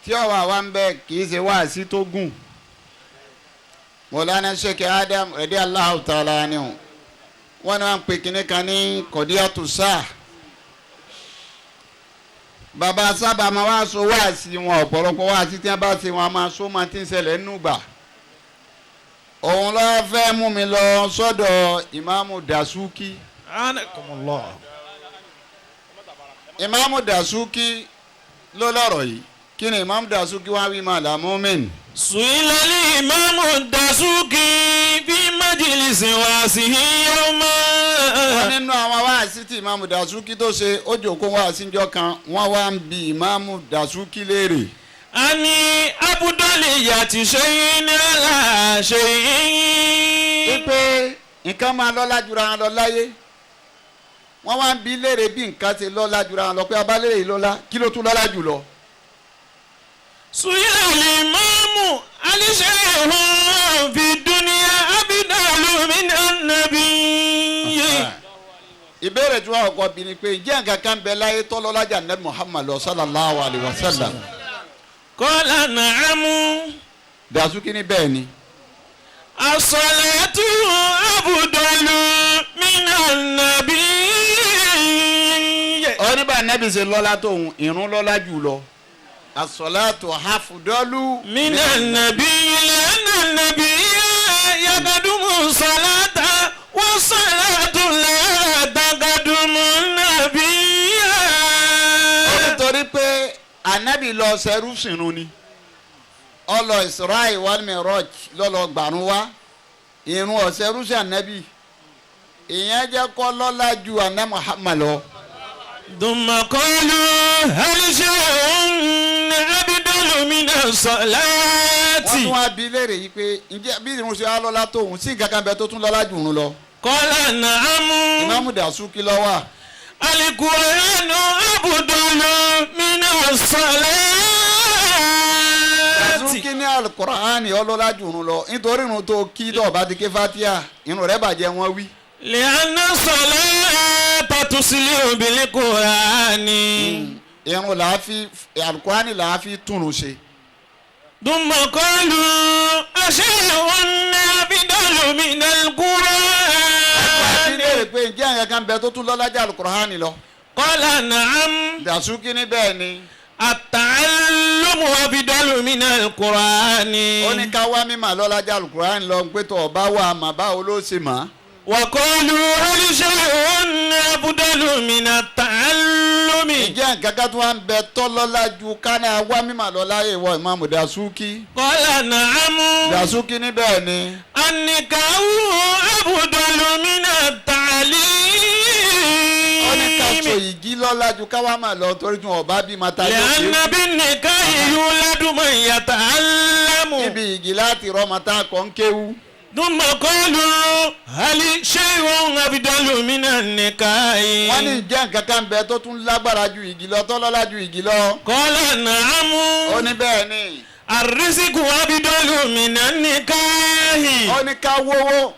tí ọ̀wà wa ń bẹ kì í ṣe wáàsí tó gùn. Mọ̀lánà Sheikh Adam rẹ̀dí Allahu ta'ala ni wọ́n ní wọ́n ń pè kínní kan ní kọ̀díyàtú sáà. Bàbá sábà máa wá so wáàsí wọn ọ̀pọ̀lọpọ̀ wáàsí tí wọ́n bá ṣe wọn máa so máa ti ń ṣẹlẹ̀ nínú gbà. Òun ló fẹ́ mú mi lọ sọ́dọ̀ ìmáàmù Dasuki. Ìmáàmù Dasuki ló lọ́rọ̀ yìí. Kí ni ìmáàmù Dasuki wá wí máa làmú mìn? Su'ila ìmáàmù Dasuki bí majlisi wa'zihi yawma. Nínú àwọn wáàsí tí ìmáàmù Dasuki tó ṣe ó jókòó wáàsí ńjọ́ kan wọ́n wá ń bi ìmáàmù Dasuki léèrè. A ní abudali yàtì shay'in ala shay'in. Wípé nǹkan máa lọ́lá jura wọn lọ láyé wọ́n wá ń bi léèrè bí nǹkan ṣe lọ́lá jura wọn lọ pé abálẹ̀ yìí lọ́lá kí ló tún lọ́lá jù lọ. Su'ila al-imamu al-shay'un fi dunya abdalu min an-nabiy. Ìbéèrè tí wọ́n kọ́ bi ni pé ǹjẹ́ nǹkan kan bẹ láyé tọ́lọ́lájà ní Muhammad sallallahu alayhi wa sallam. Qala na'amu. Dasuki ní bẹ́ẹ̀ ni. As-salatu afdalu min an-nabiy. Oníbà nẹ́bí ṣe lọ́lá tóun ìrun lọ́lá jù lọ. As-salatu afdalu min an-nabiy li'anna an-nabiyya yaqdumu salata was-salatu la taqdumu an-nabiyya. Ó nítorí pé ànábì lọ ṣẹrú sìnrun ni. Ọlọ Isra'i wal Miraj lọ́lọ́ gbàrún wá. Ìrun ọ̀sẹ̀ rúṣà nẹ́bí ìyẹn jẹ́ kọ́ lọ́lá ju àná Muhammad lọ. ثم قالوا هل شيء أبدل من الصلاة wọ́n tún wá bi léèrè yìí pé ǹjẹ́ bí irun ṣe wá lọ́lá tóun sí nǹkan kan bẹ tó tún lọ́lá jù ú lọ. قال نعم ìmáàmù Dàsúkì ló wà. القرآن أبدل من الصلاة Dàsúkì ní Al-Qur'ani ọlọ́lá jù ú lọ nítorí irun tó kí tó bá ti ké fatia irun rẹ̀ bàjẹ́ wọ́n wí. لأن الصلاة تصلح بالقرآن Irun làá fi Al-Qur'ani làá fi túnrun ṣe. ثم قالوا أشيء أفضل من àti القرآن léèrè pé ǹjẹ́ àyàn kan bẹ tó tún lọ́lá jù Al-Qur'ani lọ. قال نعم Dàsúkì ní bẹ́ẹ̀ ni. التعلم أفضل من القرآن ó ní ká wá mímọ̀ lọ́lá jù Al-Qur'ani lọ pé tó ọba wà mà báwo ló ṣe mọ̀. وقالوا هل شيء أفضل من التعلم ǹjẹ́ nǹkan kan tó wá ń bẹ tọ́lọ́lá ju kánà wá mímọ̀ lọ́lá ìwọ ìmáàmù Dàsúkì. قال نعم Dàsúkì ní bẹ́ẹ̀ ni. النكاح أفضل من ó ní ká so التعليم ìgí lọ́lá ju ká wá mà lọ torí tí wọn ọba bí mata yóò ṣe. لأن بالنكاح يولد من يتعلم níbi ìgì láti rọmọ tá a kọ́ ń kéwú. ثم قالوا هل شيء أفضل من النكاح wọ́n ní ǹjẹ́ nǹkan kan bẹ tó tún lágbára ju ìgì lọ tọ́lọ́lá ju ìgì lọ. قال نعم ó ní bẹ́ẹ̀ ni. الرزق أفضل من النكاح ó ní ká wówó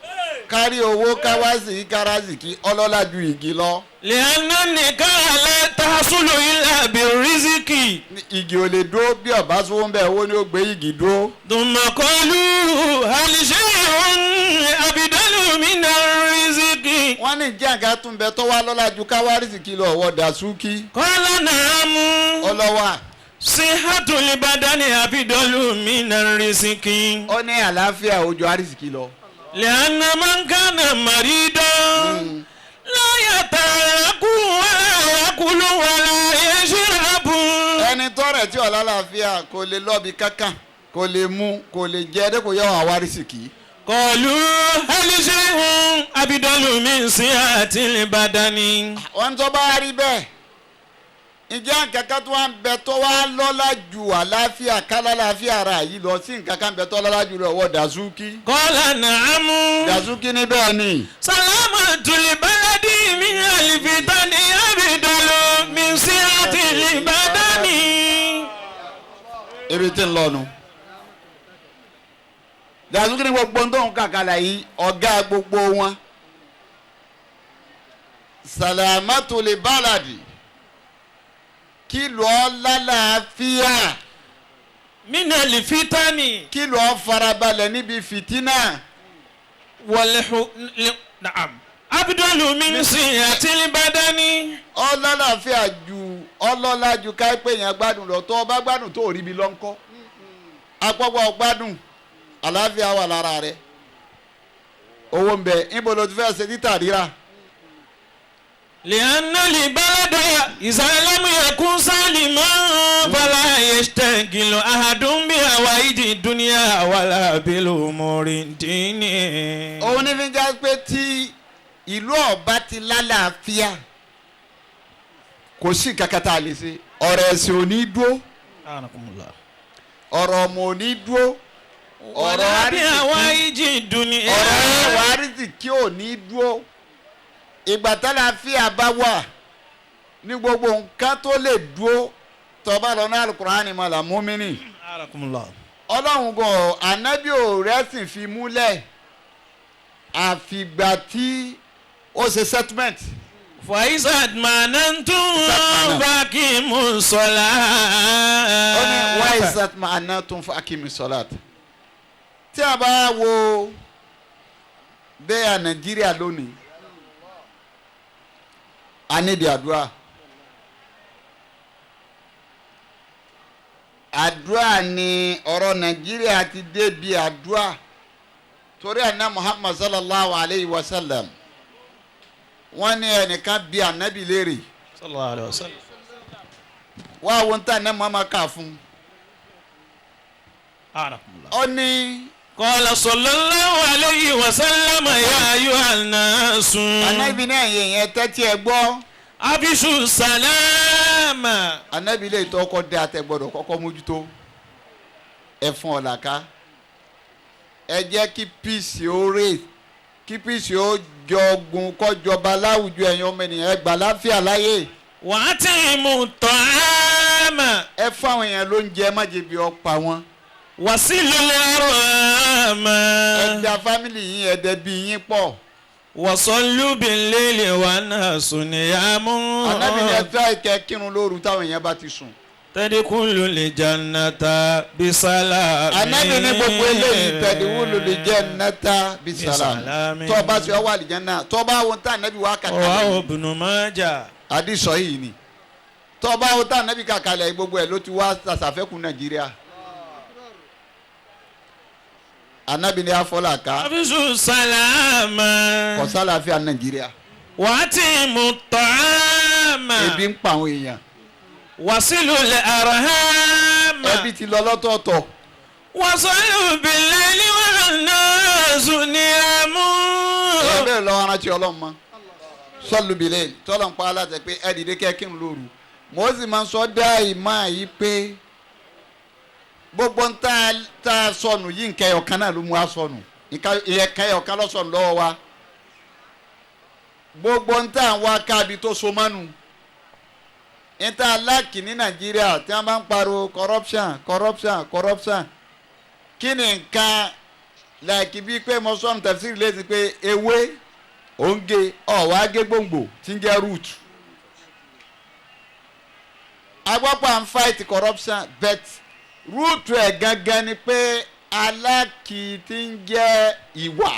kárí owó ká wá sí kárásìkí ọlọ́lá ju ìgì lọ. لأن النكاح لا تحصل إلا بالرزق Ìgì ò lè dúró bí ọba sówó ń bẹ owó ni ó gbé ìgì dúró. ثم قالوا هل شيء أفضل من الرزق wọ́n ní ǹjẹ́ nǹkan tún bẹ tó wá lọ́lá ju ká wá rìsìkì lọ ọwọ́ Dàsúkì. قال نعم ọlọ́wà صحة البدن أفضل من الرزق ó ní àlàáfíà ojú àrísìkì lọ. لأن من كان مريضا لا يتحرك ولا يأكل ولا يشرب ẹni tọrẹ tí ọ̀la làáfíà kò lè lọ́bi kankan kò lè mú kò lè jẹ dé kò yọ àwọn àrísìkì. قالوا هل شيء أفضل من صحة البدن wọ́n tó bá rí bẹ́ẹ̀ ǹjẹ́ nǹkan kan tó wá ń bẹ tó wá lọ́lá ju àlàáfíà kálá làáfíà ara yìí lọ sí nǹkan kan bẹ tó lọ́lá jù lọ wọ Dàsúkì. قال نعم Dàsúkì ní bẹ́ẹ̀ ni. سلامة البلد من الفتن أفضل من صحة البدن ibi tí ń lọ nu. Dàsúkì ní gbogbo tó ń kàkàlà yìí ọ̀gá gbogbo wọn. Sàlámàtò lè bálàdì kí lọ́ọ́ lálàáfíà من الفتن kí lọ́ọ́ farabalẹ̀ níbi fìtínà. نعم أفضل من صحة البدن ọlọ́láfíà ju ọlọ́lá ju káípẹ́ yẹn gbádùn lọ tó ọba gbádùn tó rí bi lọ́ńkọ́ agbọ́gbọ́ gbádùn àlàáfíà wà lára rẹ owó ń bẹ níbo ló ti fẹ́ ṣe títà rírà لأن البلد إذا لم يكن سالما فلا يشتغل أحد بهوائج الدنيا ولا بالأمور الدين òun ní fi ń já pé tí ìlú ọba ti lálàáfíà kò sí kankan tá a lè ṣe ọ̀rọ̀ ẹ̀sìn ò ní dúró ọ̀rọ̀ ọmọ ò ní dúró ọ̀rọ̀ ولا àrísìkí بهوائج الدنيا ọ̀rọ̀ àrísìkí ò ní dúró ìgbà tálàáfíà bá wà ní gbogbo nǹkan tó lè dúró tó bá lọ ní alukur'ani mọ̀lá múmínì ọlọ́run gan ànábì ò rẹ́sìn fi múlẹ̀ àfìgbà tí ó ṣe settlement. فإذا اطمأننتم فأقيموا الصلاة ó ní why is that ma'ana tún fún akimi salat. Tí a bá wo bẹ́ẹ̀ Nàìjíríà lónìí a nídìí àdúrà àdúrà ni ọ̀rọ̀ Nàìjíríà ti débi àdúrà torí àná Muhammad sallallahu alayhi wa sallam wọ́n ní ẹnìkan bi ànábì léèrè sallallahu alayhi wa sallam. wá wo ń tà ní Muhammad kà fún un. Ó ní قال صلى الله عليه وسلم يا أيها الناس. Anabi náà yẹn tẹ́tí ẹ gbọ́. أفشوا السلام. Anabi lè tọ́ ọkọ dé àtẹ gbọ́dọ̀ kọ́kọ́ mójútó. Ẹ fún ọ̀làká. Ẹ jẹ́ kí peace ó rè kí peace ó jọgun kọjọba láwùjọ ẹ̀yin ọmọ ènìyàn ẹ gbà láfíà láyé. وأطعموا الطعام. Ẹ fún àwọn èèyàn lóúnjẹ má jẹ́ bí ó pa wọ́n. وصلوا الأرحام. Ẹ da fámìlì yín ẹ dẹ bí yín pọ̀. وصلوا بالليل والناس نيام. Ànábì ní ẹ tẹ́ ìkẹ́ kírun lóru táwọn èèyàn bá ti sùn. تدخلوا الجنة بسلام. Ànábì ní gbogbo eléyìí tẹ̀díwúlù lè jẹ́ nẹ́ta bisalam. Tó o bá ti wá àlìjánnà tó o bá wo tá ànábì wá kàkà رواه lẹ́yìn. ابن ماجه. Àdìsọ yìí ni. Tó o bá wo tá ànábì kàkà lẹ́yìn gbogbo ẹ̀ ló ti wá sàṣàfẹ́kù Nàìjíríà. Ànábì ní afọláka أفشوا السلام. kọ̀sálàfíà Nàìjíríà. وأطعموا الطعام. Ebi ń pa àwọn èèyàn. وصلوا الأرحام. Ẹbí ti lọ lọ́tọ̀ọ̀tọ̀. وصلوا بالليل والناس نيام. Ẹ bẹ́ẹ̀ lọ́wọ́ arántí ọlọ́run mọ́ sọ́lùbílẹ̀ tọ́lọ̀ ń pa aláṣẹ pé ẹ dìde kẹ́ kí n lóru mo sì máa ń sọ dá ìmọ̀ yìí pé gbogbo ń tá a sọnù yìí nǹkan ẹyọkan náà ló mú wa sọnù nǹkan ẹyọkan ló sọnù lọ́wọ́ wa gbogbo ń tá à ń wá kábi tó so mánu ń tá a láàkì ní Nàìjíríà tí wọ́n bá ń pariwo corruption corruption corruption kí ni nǹkan láìkí bíi pé mo sọnù tẹ̀síìrì létí pé ewé òǹgé ọ̀wá gé gbòǹgbò tí ń jẹ́ root. Agbọ́pọ̀ à ń fight corruption but root ẹ̀ gangan ni pé alákì tí ń jẹ́ ìwà.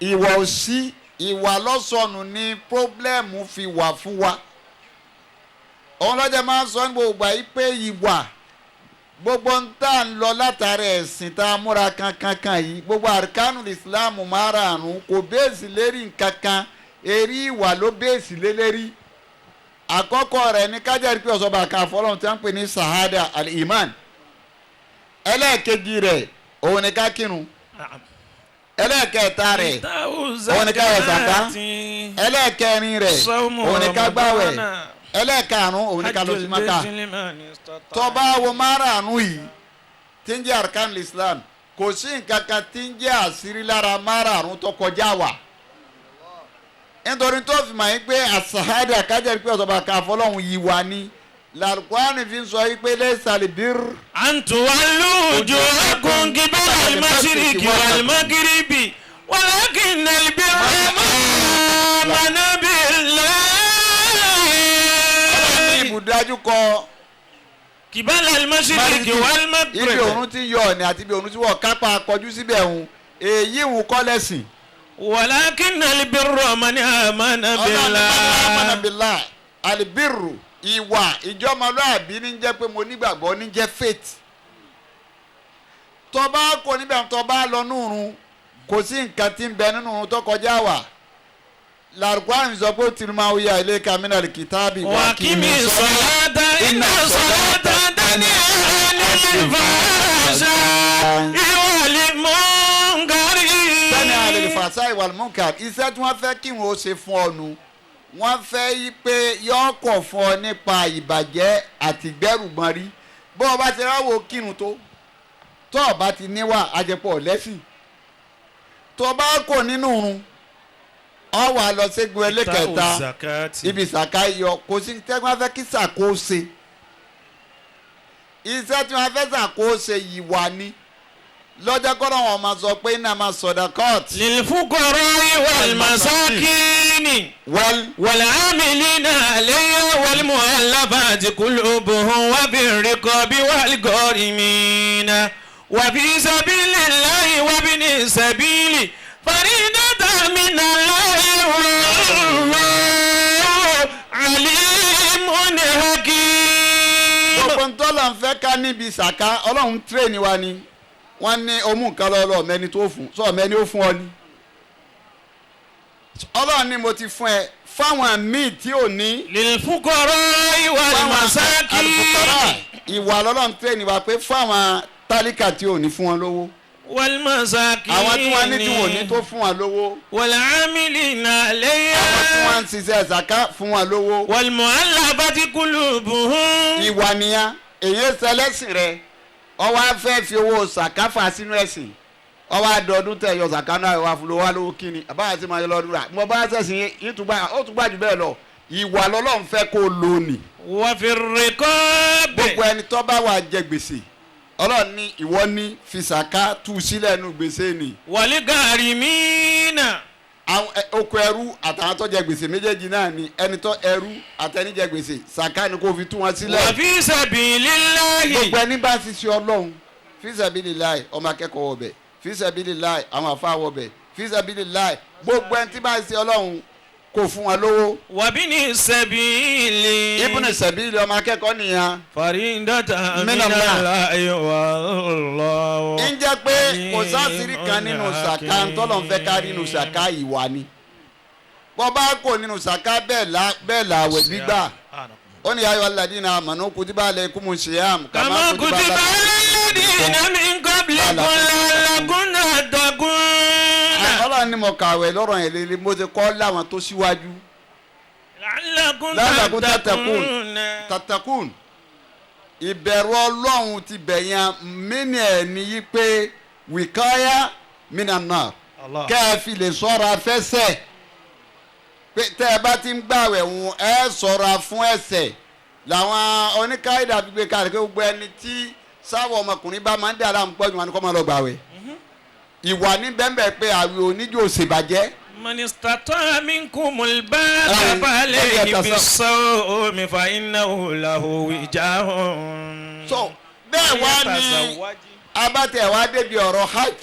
Ìwà òsí ìwà lọ́sọ̀nù ni pírọ́blẹ́mù fi wà fún wa. Òun lọ́jọ́ máa ń sọ ní gbogbo àyí pé ìwà gbogbo ń tà ń lọ látara ẹ̀sìn tá a múra kankankan yìí gbogbo àrkánù islam márààrún kò bẹ́ẹ̀sì lérí nkankan eré ìwà ló bẹ́ẹ̀sì lé lérí. Àkọ́kọ́ rẹ̀ ní kájàrí pé ọ̀sọ́ba kan àfọlọ́run tí wọ́n ń pè ní sahada al-iman. Ẹlẹ́ẹ̀kejì rẹ̀ òun ni ká kírun. Ẹlẹ́ẹ̀kẹta rẹ̀ òun ni ká yọ sàká. Ẹlẹ́ẹ̀kẹrin rẹ̀ òun ni ká gbàwẹ̀. Ẹlẹ́ẹ̀karùn-ún òun ni ká lọ sí Mákà. Tó bá wo márààrún yìí tí ń jẹ́ arkan islam kò sí nǹkan kan tí ń jẹ́ àṣírí lára márààrún tó kọjá wà. Nítorí tó fi mọ̀ yín pé àṣàhádà kájẹ́ pé ọ̀sọ̀bà kan àfọlọ́hún yìí wà ní làlùkùránì fi ń sọ yìí pé lẹ́sàlì bír. أن تولوا وجوهكم قبل المشرق والمغرب ولكن البر من آمن بالله. Ibùdájú kọ قبل المشرق ibi والمغرب. òrùn ti yọ ọ̀nì àti ibi òrùn ti wọ̀ kápá kọjú síbẹ̀ òun èyí òun kọ́ lẹ́sìn. ولكن البر من آمن بالله. Ọlọ́run alibiru ìwà ìjọmọlúàbí ní jẹ́ pé mo nígbàgbọ́ ní jẹ́ faith. Tó bá kò níbẹ̀ tó bá lọ nùrùn kò sí nǹkan tí ń bẹ nínú òrùn tó kọjá wà. Làrúkọ́ sọ pé ó ti máa ya ilé kamínà kìtàbí. وأقم الصلاة إن الصلاة تنهى عن الفحشاء والمنكر. Sani àlèlè ìwà múnkà iṣẹ́ tí wọ́n fẹ́ kí wọ́n ó ṣe fún ọ nu wọ́n fẹ́ yí pé yọ́ kọ̀ fún ọ nípa ìbàjẹ́ àti gbẹ́rùgbọ́n rí bó o bá ti ráwọ̀ kírun tó tó o bá ti níwà àjẹpọ̀ lẹ́sìn tó o bá kò nínú irun ọ wà lọ ségun ẹlẹ́kẹta ibi sàká yọ kò sí tẹ́gbọ́n fẹ́ kí sàkó ṣe iṣẹ́ tí wọ́n fẹ́ sàkó ṣe ìwà ni lọ́jọ́ kọ́nà wọn máa sọ pé iná máa sọ̀dọ̀ court. للفقراء والمساكين والعاملين عليها والمؤلفة قلوبهم وفي الرقاب والغارمين وفي سبيل الله وابن السبيل فريضة من الله والله عليم حكيم. Gbogbo ntọ́lọ̀ ń fẹ́ ká níbi sàká ọlọ́run tírèèni wa ni wọ́n ní omú nǹkan lọ́wọ́ mẹ́ni tó fún sọ mẹ́ni ó fún ọ ni. Ọlọ́run ni mo ti fún ẹ fáwọn míì tí ò ní. للفقراء والمساكين. Ìwà lọ́lọ́run tírèèni wa pé fáwọn tálíkà tí ò ní fún wọn lówó. والمساكين àwọn tí wọ́n ní tí wọ́n ní tó fún wọn lówó. والعاملين عليها àwọn tí wọ́n ń ṣiṣẹ́ zaka fún wọn lówó. والمؤلفة قلوبهم ìwà nìyẹn èyí ṣẹlẹ́sìn rẹ ọwọ́ á fẹ́ fi owó sàká fà sínú ẹ̀sìn ọwọ́ àdọ́dún tẹ̀ yọ sàká náà wà fún lówó lówó kíni àbáyà tí ma yọ lọ́dún rà mo bá ṣẹ̀sìn yín tún gbà ó tún gbà jù bẹ́ẹ̀ lọ ìwà lọ́lọ́run fẹ́ kó lò ní. وفي الرقاب gbogbo ẹni tó bá wà jẹ gbèsè ọlọ́run ní ìwọ ní fi sàká tú sílẹ̀ nu gbèsè ni. والغارمين àwọn oko ẹrú àtàwọn tó jẹ gbèsè méjèèjì náà ni ẹni tó ẹrú àtẹni jẹ gbèsè sàká ni kò fi tú wọn sílẹ̀. وفي سبيل الله gbogbo ẹni bá ti ṣe ọlọ́run fisabililayi ọmọ akẹ́kọ̀ọ́ wọbẹ̀ fisabililayi àwọn àfa wọbẹ̀ fisabililayi gbogbo ẹni tí bá ṣe ọlọ́run kò fún wọn lówó. وابن السبيل ibùnú sẹ̀bílì ọmọ akẹ́kọ̀ọ́ nìyẹn. فريدة من من الله. الله والله ń jẹ́ pé kò sásìrì kan nínú sàká ntọ́lọ̀ ń fẹ́ kárí nínú sàká ìwà ni. bọ́ bá kò nínú sàká bẹ́ẹ̀ làwẹ̀ gbígbà ó ní ayọ̀ alladina amanu kutiba alaykumu siyam. كما كتب على الذين من قبلكم لعلكم تتقون ọlọ́run ni mo kàwé lọ́rọ̀ yẹn lélẹ̀ mo ti kọ́ láwọn tó síwájú. لعلكم لعلكم تتقون. تتقون tatakun ìbẹ̀rù ọlọ́run ti bẹ̀yàn mí ẹ̀ ní yí pé wìkáyà mínà Allah. kẹ́ ẹ fi lè sọ́ra fẹ́sẹ̀ pé tẹ́ ẹ bá ti ń gbàwẹ̀ wọn ẹ sọ́ra fún ẹ̀ṣẹ̀ làwọn oníkáyìdá fi gbé kalẹ̀ pé gbogbo ẹni tí sáwọ ọmọkùnrin bá máa ń dà láàmú pọ́jù wọn ni kó máa lọ gbàwẹ̀ ìwà ní bẹ́ẹ̀ pé àwẹ̀ oníjó ṣèbàjẹ́ من استطاع منكم الباءة فعليه فليتص- بالصوم فإنه له وجاء so bẹ́ẹ̀ wá ní abatẹ wa débi ọ̀rọ̀ hajj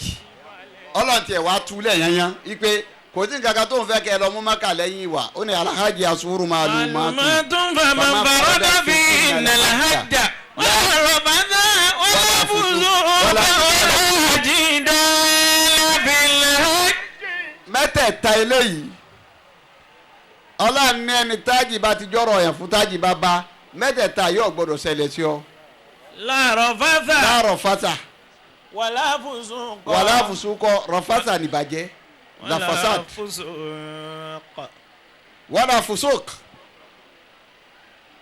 ọlọ́run tiẹ̀ wá túlẹ̀ yanyan ipe kò sí nǹkan kan tó ń fẹ́ kẹ́ ẹ lọ mú maka lẹ́yìn ìwà ó ní alhaji asúrù máa lù máa tù معلومات فمن فرض فيهن الحج ولا رفث ولا فسوق ولا جدال في الحج mẹ́tẹ̀ẹ̀ta eléyìí ọlọ́run ní ẹni tájì bá ti jọ́rọ̀ yẹn fún tájì bá bá mẹ́tẹ̀ẹ̀ta yóò gbọ́dọ̀ ṣẹlẹ̀ sí ọ لا رفث láàrọ̀ fata ولا فسوق wàlá fùsùkọ rọ̀fàtà nìbàjẹ́ ولا làfàsàt فسوق wàlá fùsùk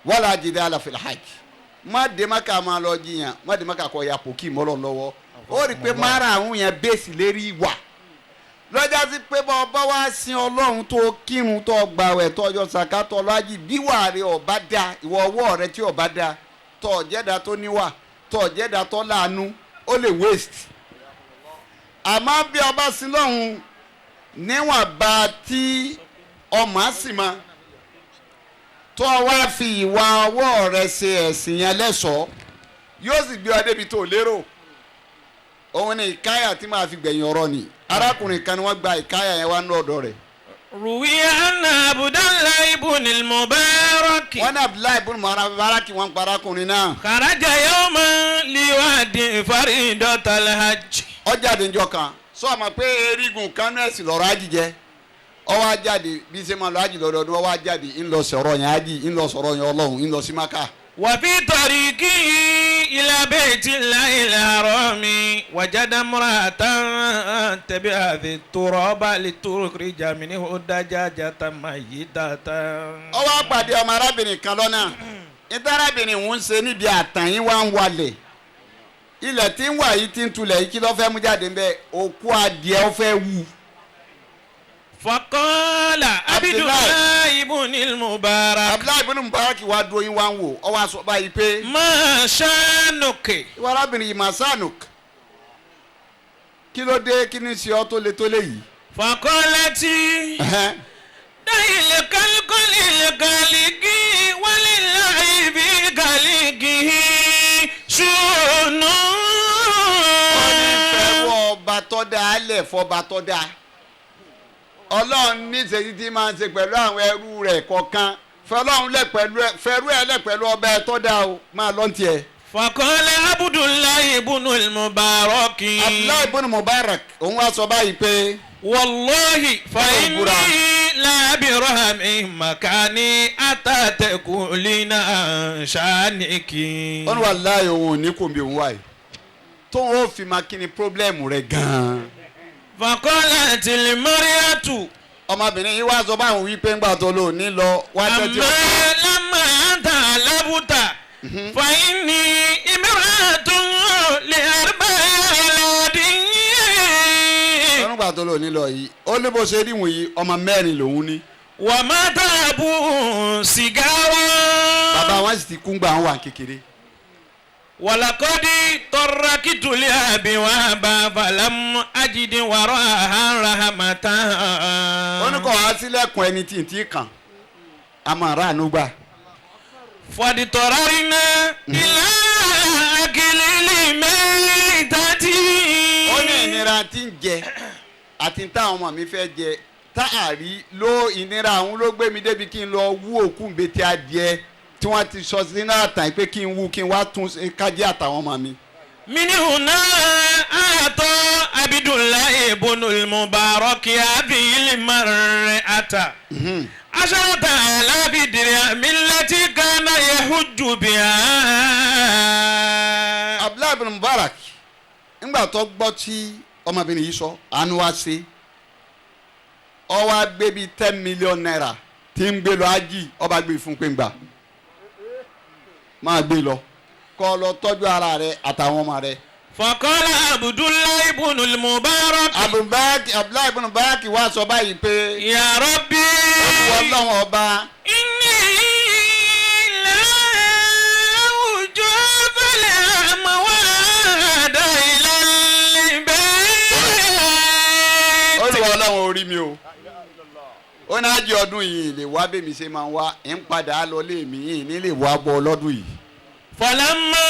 wàlá jidala fil hajj má dé Mákà máa lọ jiyàn má dé Mákà kọ ya pòkì mọ́lọ̀ lọ́wọ́ ó rí i pé mara àwọn yẹn bẹ́ẹ̀sì lérí ìwà lọ́jà sí pé bá ọba wá sin ọlọ́run tó kírun tó gbàwẹ̀ tó yọ sàká tó lọ́jì bí wà rẹ ọba dá ìwọ ọwọ́ rẹ tí ọba dá tó jẹ́dá tó níwà tó jẹ́dá tó láàánú ó lè waste àmọ́ bí ọba sin lọ́hùn níwọ̀n bá tí ọmọ á sì máa tó o wá fi ìwà ọwọ́ rẹ ṣe ẹ̀sìn yẹn lẹ́ṣọ̀ọ́ yóò sì gbé ọ débi tó lérò òun ni ìkáyà tí màá fi gbẹ̀yìn ọ̀rọ̀ ni arákùnrin kan ni wọ́n gba ìkáyà yẹn wá ní ọ̀dọ̀ rẹ̀ روي أن عبد الله بن المبارك wọ́n ní Abdullahi ibn Mubarak wọ́n pa arákùnrin náà خرج يوما ليؤدي فريضة الحج ó jáde níjọ́ kan sọ ma pé erigun kan náà sì lọ́rọ̀ ájì jẹ́ ó wá jáde bí ṣe máa lọ ájì lọ́dọọdún ó wá jáde ńlọ sọ̀rọ̀ yẹn ájì ńlọ sọ̀rọ̀ yẹn ọlọ́run ńlọ sí Mákà وفي طريقه إلى بيت الله الحرام وجد امرأة تبعث التراب لتخرج منه دجاجة ميتة ó wá pàdé ọmọ arábìnrin kan lọ́nà níta arábìnrin òun ń ṣe níbi àtàn yín wá ń walẹ̀ ilẹ̀ tí ń wà yìí tí ń tulẹ̀ yìí kí ló fẹ́ mú jáde ńbẹ òkú adìẹ ó fẹ́ wù فقال عبد الله بن المبارك Abdullahi ibn Mubarak wá dúró yín wá ń wò ó wá sọ báyìí pé ما شأنك ìwọ arábìnrin yìí màsánù kí ló dé kí ni ṣe ọ́ tó le tó lé yìí. فقالت Ẹhẹ́n. دع الكلك للخالق ولله في خلقه شؤون wọ́n ní fẹ́wọ́ ọba tó dá alẹ̀ fọba tó dá ọlọ́run ní ìṣèjì tí máa ń ṣe pẹ̀lú àwọn ẹrú rẹ̀ kọ̀ọ̀kan fọlọ́run lẹ̀ pẹ̀lú ẹ fẹ́rú ẹ lẹ̀ pẹ̀lú ọba ẹ tó dá o máa lọ́n tiẹ̀. فقال عبد الله بن المبارك Abdullahi ibn Mubarak òun wá sọ báyìí pé والله Ọlọ́run búra. فإني لا برهم مكاني أتى تقولين عن شأنك ó ní wàláhì òun ò ní kò bí òun wáyé tó tóun ó fi máa kí ni pírọ́blẹ́mù rẹ̀ gan-an. Faqalat al-mar'atu. Ọmọbìnrin yìí wá sọ báwọn wí pé ńgbà tó lò ní lọ wá tẹ́tí. Amma lamma anta labuta fa inni imra'atun li arba'i auladin. Ọ̀nùgbà tó lò ní lọ yìí ó ní bó ṣe rí wọ̀nyí ọmọ mẹ́rin lòun ní. Wa ma tabu sigara. Bàbá wọn sì ti kú gbà wọn wà kékeré. Walakodi tọrakitu li abiwaba falam ajidi waraha rahamatan. Ó ní kò wá sílẹ̀kùn ẹni tí ì tí kàn á máa rà àánú gbà. Fọdìtọ̀rọ̀rìnà ilá akilili mẹ́tàtì. Ó ní ìnira tí ń jẹ àti táwọn ọmọ mi fẹ́ jẹ tá a rí ló ìnira àwọn ló gbé mi débi kí n lọ wú òkú nbẹ́tẹ́ adìẹ tí wọ́n ti sọ sínú àtàn pé kí n wú kí n wá tún kájí àtàwọn ọmọ mi. Minihuna atọ Abdullahi ibnul Mubarak abil mar'ata. Asharata alafi dirham allati kana yahujju biha. Abdullahi ibn Mubarak ńgbà tó gbọ́ tí ọmọbìnrin yìí sọ àánú wá sí ó wá gbé bíi 10 million naira tí ń gbé lọ ájì ọba gbé fún pé ń gbà máa gbé lọ kọ́ lọ tọ́jú ara rẹ àtàwọn ọmọ rẹ. Faqala Abdullahi ibnul Mubarak. Abdullahi ibn Mubarak wá sọ báyìí pé. Ya Rabbi. Olúwa Ọlọ́run ọba. Inni la ujubal amwada ilal bayt. Olúwa Ọlọ́run orí mi o. Ó ní ájí ọdún yìí lè wá bẹ́ẹ̀ mi ṣe máa ń wá ń padà lọ lé mi yìí ní lè wá bọ́ lọ́dún yìí. Falamma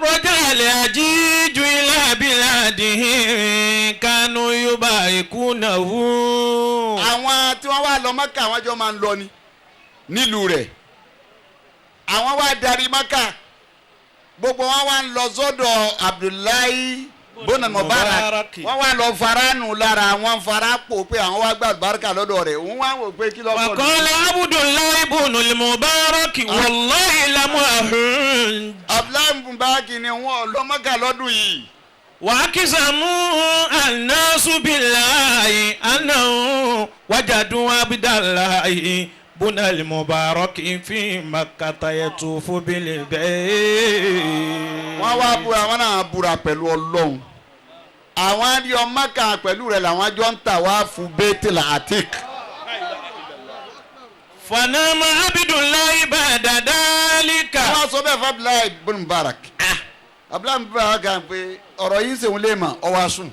raja al-hajiju ila biladihi kanu yubarikunahu. Àwọn tí wọ́n wá lọ Mọ́kà àwọn jọ máa ń lọ ni nílùú rẹ̀ àwọn wá darí Mọ́kà gbogbo wọn wá ń lọ sọ́dọ̀ Abdullahi bọ́nà Mubarak wọ́n wá lọ faranu lára wọn fara pò pé àwọn wá gba àlùbáríkà lọ́dọ̀ rẹ̀ òun wá wò pé kí ló bọ̀. Waqala Abdullahi ibnul Mubarak wallahi lam ahunj. Abdullahi Mubarak ni wọn lọ Mọ́kà lọ́dún yìí. Wàákìsàmù annasu billahi annahu wajadu Abdullahi bunal Mubarak fi Makkata yatufu bil bayt. Wọ́n wá búra wọn náà búra pẹ̀lú Ọlọ́run àwọn àdìọ Mọ́kà pẹ̀lú rẹ̀ làwọn jọ ń tà wá fún Baitul Atik. Fanama Abdullahi ba'da dhalika. Wọ́n sọ bẹ́ẹ̀ fún Abdullahi ibn Mubarak. Abdullahi ibn Mubarak kan pé ọ̀rọ̀ yìí ṣèun lè mọ̀ ọ wá sùn.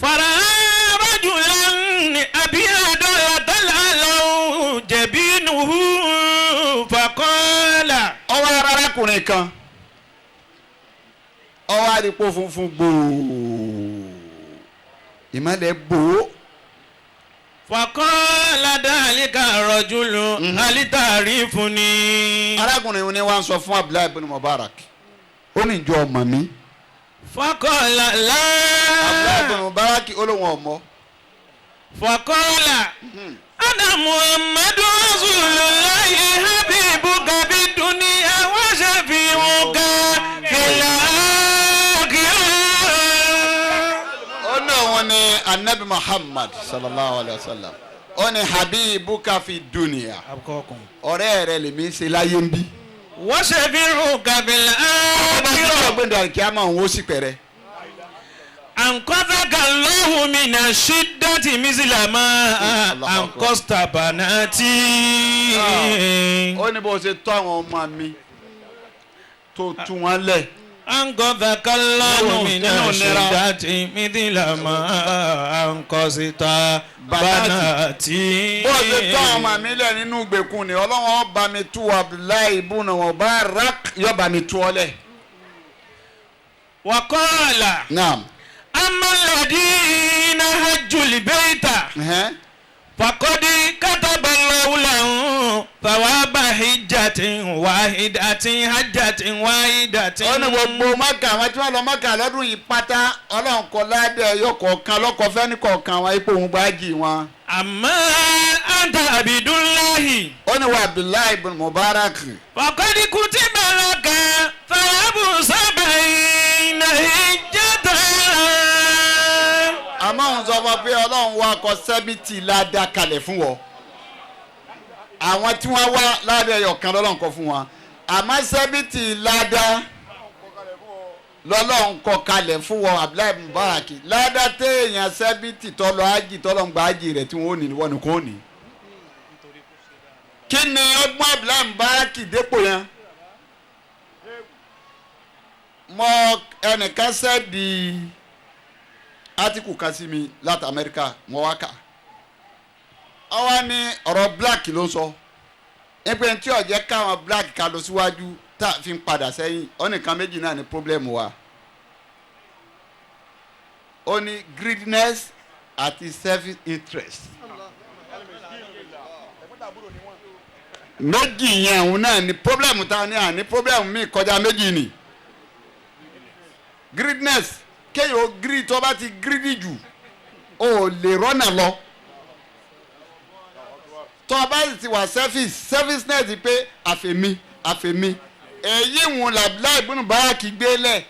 Fara'a rajulan abyada yatalalau jabinuhu faqala. Ọwọ́ arákùnrin kan ọwọ́ àdìpọ̀ funfun gbòò ìmọ̀lẹ̀ bò ó. Faqala dhalika rajulu hal ta'rifuni. Arákùnrin ni wọ́n sọ fún Abdullahi ibn Mubarak ó ní ìjọ ọmọ mi. Faqala la. Abdullahi ibn Mubarak ó lóun ọmọ. Faqala ana Muhammadu Rasulullahi habibuka bid-dunya wa shafi'uka fil akhirah. Ó ní òun ni anabi Muhammad sallallahu alayhi wa sallam ó ní habibuka fi dunya ọ̀rẹ́ rẹ̀ lèmi ń ṣe láyé ń bí. Wa shafi'uka fil akhirah. Ọgbẹ́ni alikiyama òun ó sì pẹ̀rẹ̀. Anqadhaka Allahu mina shiddati misla ma anqadhta banati. Ó ní bó ṣe tọ́ àwọn ọmọ mi tó tú wọn lẹ̀. Anqadhaka Allahu mina shiddati misla ma anqadhta banati. Bó ṣe tọ́ àwọn ọmọ mi lẹ̀ nínú ìgbèkùn ni Ọlọ́run ó bá mi tú Abdullahi ibn Mubarak yóò bá mi tú ọ lẹ̀. Wa qala. Naam. Amma alladhina hajjul bayta faqad kataba Allahu lahum thawaba hijjatin wahidatin hajjatin wahidatin. Ó ní gbogbo Mọ́kà àwọn tí wọ́n lọ Mọ́kà lọ́dún yìí pátá Ọlọ́run kọ ládẹ́ ẹyọ kọ̀ọ̀kan lọ́kọ̀ fẹ́ni kọ̀ọ̀kan wọn ipò òun gbájì wọn. Amma anta Abdullahi. Ó ní wa Abdullahi ibn Mubarak. Faqad kutiba laka thawabu sab'ina hijja. Àmọ́ òun sọ fún pé ọlọ́run wa kọ 70 ládàá kalẹ̀ fún wọ. Àwọn tí wọ́n wá ládàá ẹyọ kan lọ́lọ́run kọ fún wọn. Àmọ́ 70 ládàá lọ́lọ́run kọ kalẹ̀ fún wọn Abdullahi Mubarak. Ládàá téèyàn 70 tọ́lọ ájì tọ́lọ́ ń gba ájì rẹ̀ tí wọ́n ò ní wọ́n ní kò ní. Kí ni ọgbọ́n Abdullahi Mubarak dépò yẹn? Mọ ẹnìkan sẹ́ẹ̀dì átíkù kan sí mi láti Amẹ́ríkà mọ wá kà. Ó wá ní ọ̀rọ̀ black ló ń sọ. Nípa tí ó jẹ́ káwọn black ká lọ síwájú tá a fi ń padà sẹ́yìn ọ̀nìkan méjì náà ní problem wa. Ó ní greediness àti self interest. Méjì yẹn òun náà ní problem tá a ní àní problem mi kọjá méjì ni. Greediness kéèyàn ó greed tó bá ti greedy jù ó lè rọ́nà lọ. Tó bá ti wà selfish selfishness pé àfẹ̀mí àfẹ̀mí èyí ń làbílà ìbùnú báyà kì í gbé lẹ̀.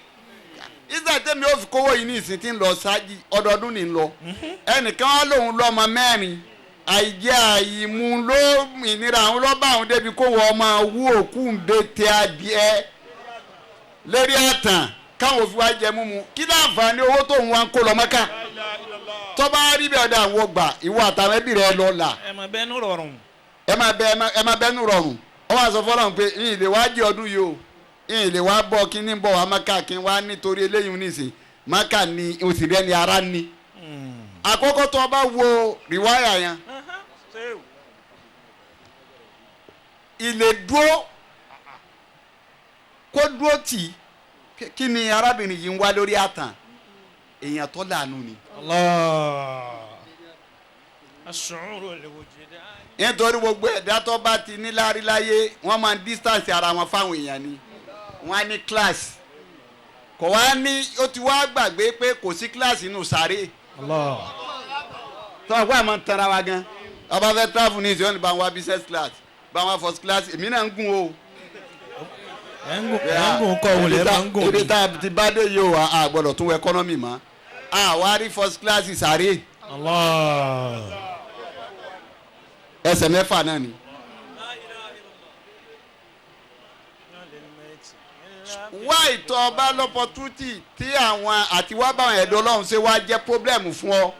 Ìgbà tẹ́mi ó fi kówó yìí ní ìsìn tí ń lọ ṣáájì ọdọọdún ní ń lọ. Ẹnìkan wá lòun lọ́mọ mẹ́rin àìjẹ́ àìmú ló ìnira àwọn lọ́ba àwọn débi kó wọ́n máa wú òkú ń bẹ tẹ adìẹ lérí àtàn káwọn òfin wa jẹ mímu kí láǹfààní owó tó ń wá ń kó lọ Mẹ́kà tó bá rí bẹ́ẹ̀ ọ̀dà àwọn ọgbà ìwọ àtàwọn ẹbí rẹ lọ là. Ẹ máa bẹ́ẹ̀ nù rọrùn. Ẹ máa bẹ́ẹ̀ nù rọrùn. Ó wá sọ fọlọ́run pé ìyìn lè wá jẹ ọdún yìí o ìyìn lè wá bọ́ kí ní bọ̀ wá Mẹ́kà kí wá nítorí eléyìí nísìn Mẹ́kà ni òsì rẹ ni ara ni. Àkọ́kọ́ tó o bá wo rìwáyà yẹn ilé dúró kó dúró tì í kí ni arábìnrin yìí ń wá lórí àtàn èèyàn tó láàánú ni. Nítorí gbogbo ẹ̀dá tó bá ti ní láríláyé wọ́n máa ń distance ara wọn fáwọn èèyàn ni wọ́n á ní class kò wá ní ó ti wá gbàgbé pé kò sí class inú sáré. Tọ́ ọ̀pọ̀ àmọ́ ń tanra wa gan ọba fẹ́ travel ní ìṣẹ́ bá wọn wá business class bá wọn first class èmi náà ń gùn o. Ẹ̀ngùn kọ́ wọlé máa ń gùn. Ibi tá a ti bá dé yìí o a gbọ́dọ̀ tún wọ economy mọ́ a wá rí first class sáré. Ẹsẹ̀ mẹ́fà náà ni. Wá ìtọ́ ọba lọ́pọ̀tútì tí àwọn àti wá báwọn ẹ̀dọ́ ọlọ́run ṣe wá jẹ́ pọ́blẹ́mù fún ọ.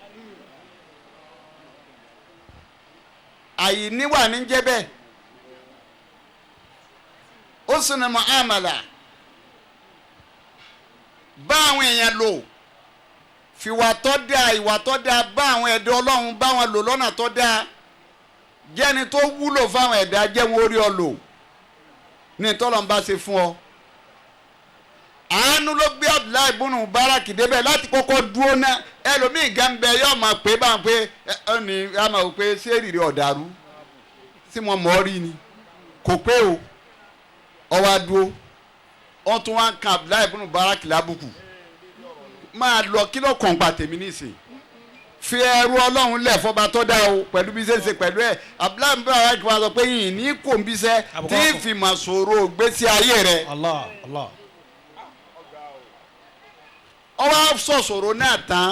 Àìníwà ní jẹ́ bẹ́ẹ̀. Ó sì ní muamala bá àwọn èèyàn lò fìwà tó dáa ìwà tó dáa bá àwọn ẹ̀dọ́ ọlọ́run bá wọn lò lọ́nà tó dáa jẹ́ni tó wúlò fáwọn ẹ̀dá jẹ́ wọn orí ọ lò ní tọ́lọ̀ ń bá ṣe fún ọ. Àánú ló gbé Abdullahi ibùnú Báràkì débẹ̀ láti kọ́kọ́ dúró ná ẹlòmíì gan bẹ yóò máa pé bá ń pé ẹ ní a máa wò pé ṣé èrìrì ọ̀dàrú tí mo mọ̀ ọ́ rí ni kò pé o ọwọ́ adúró wọ́n tún wá ń kan Abdullahi ibùnú Báràkì lábùkù máa lọ kí ló kàn pa tèmi nísìnyí fi ẹrú ọlọ́run lẹ̀ fọba tó dá o pẹ̀lú bí ṣe ń ṣe pẹ̀lú ẹ̀ Abdullahi ibùnú Báràkì wá sọ pé yìnyín ní kò ń bíṣẹ́ tí ì fi mà sọ̀rọ̀ gbèsè ayé rẹ̀. Allah Allah. Ọwọ́ sọ̀sọ̀rọ̀ náà tán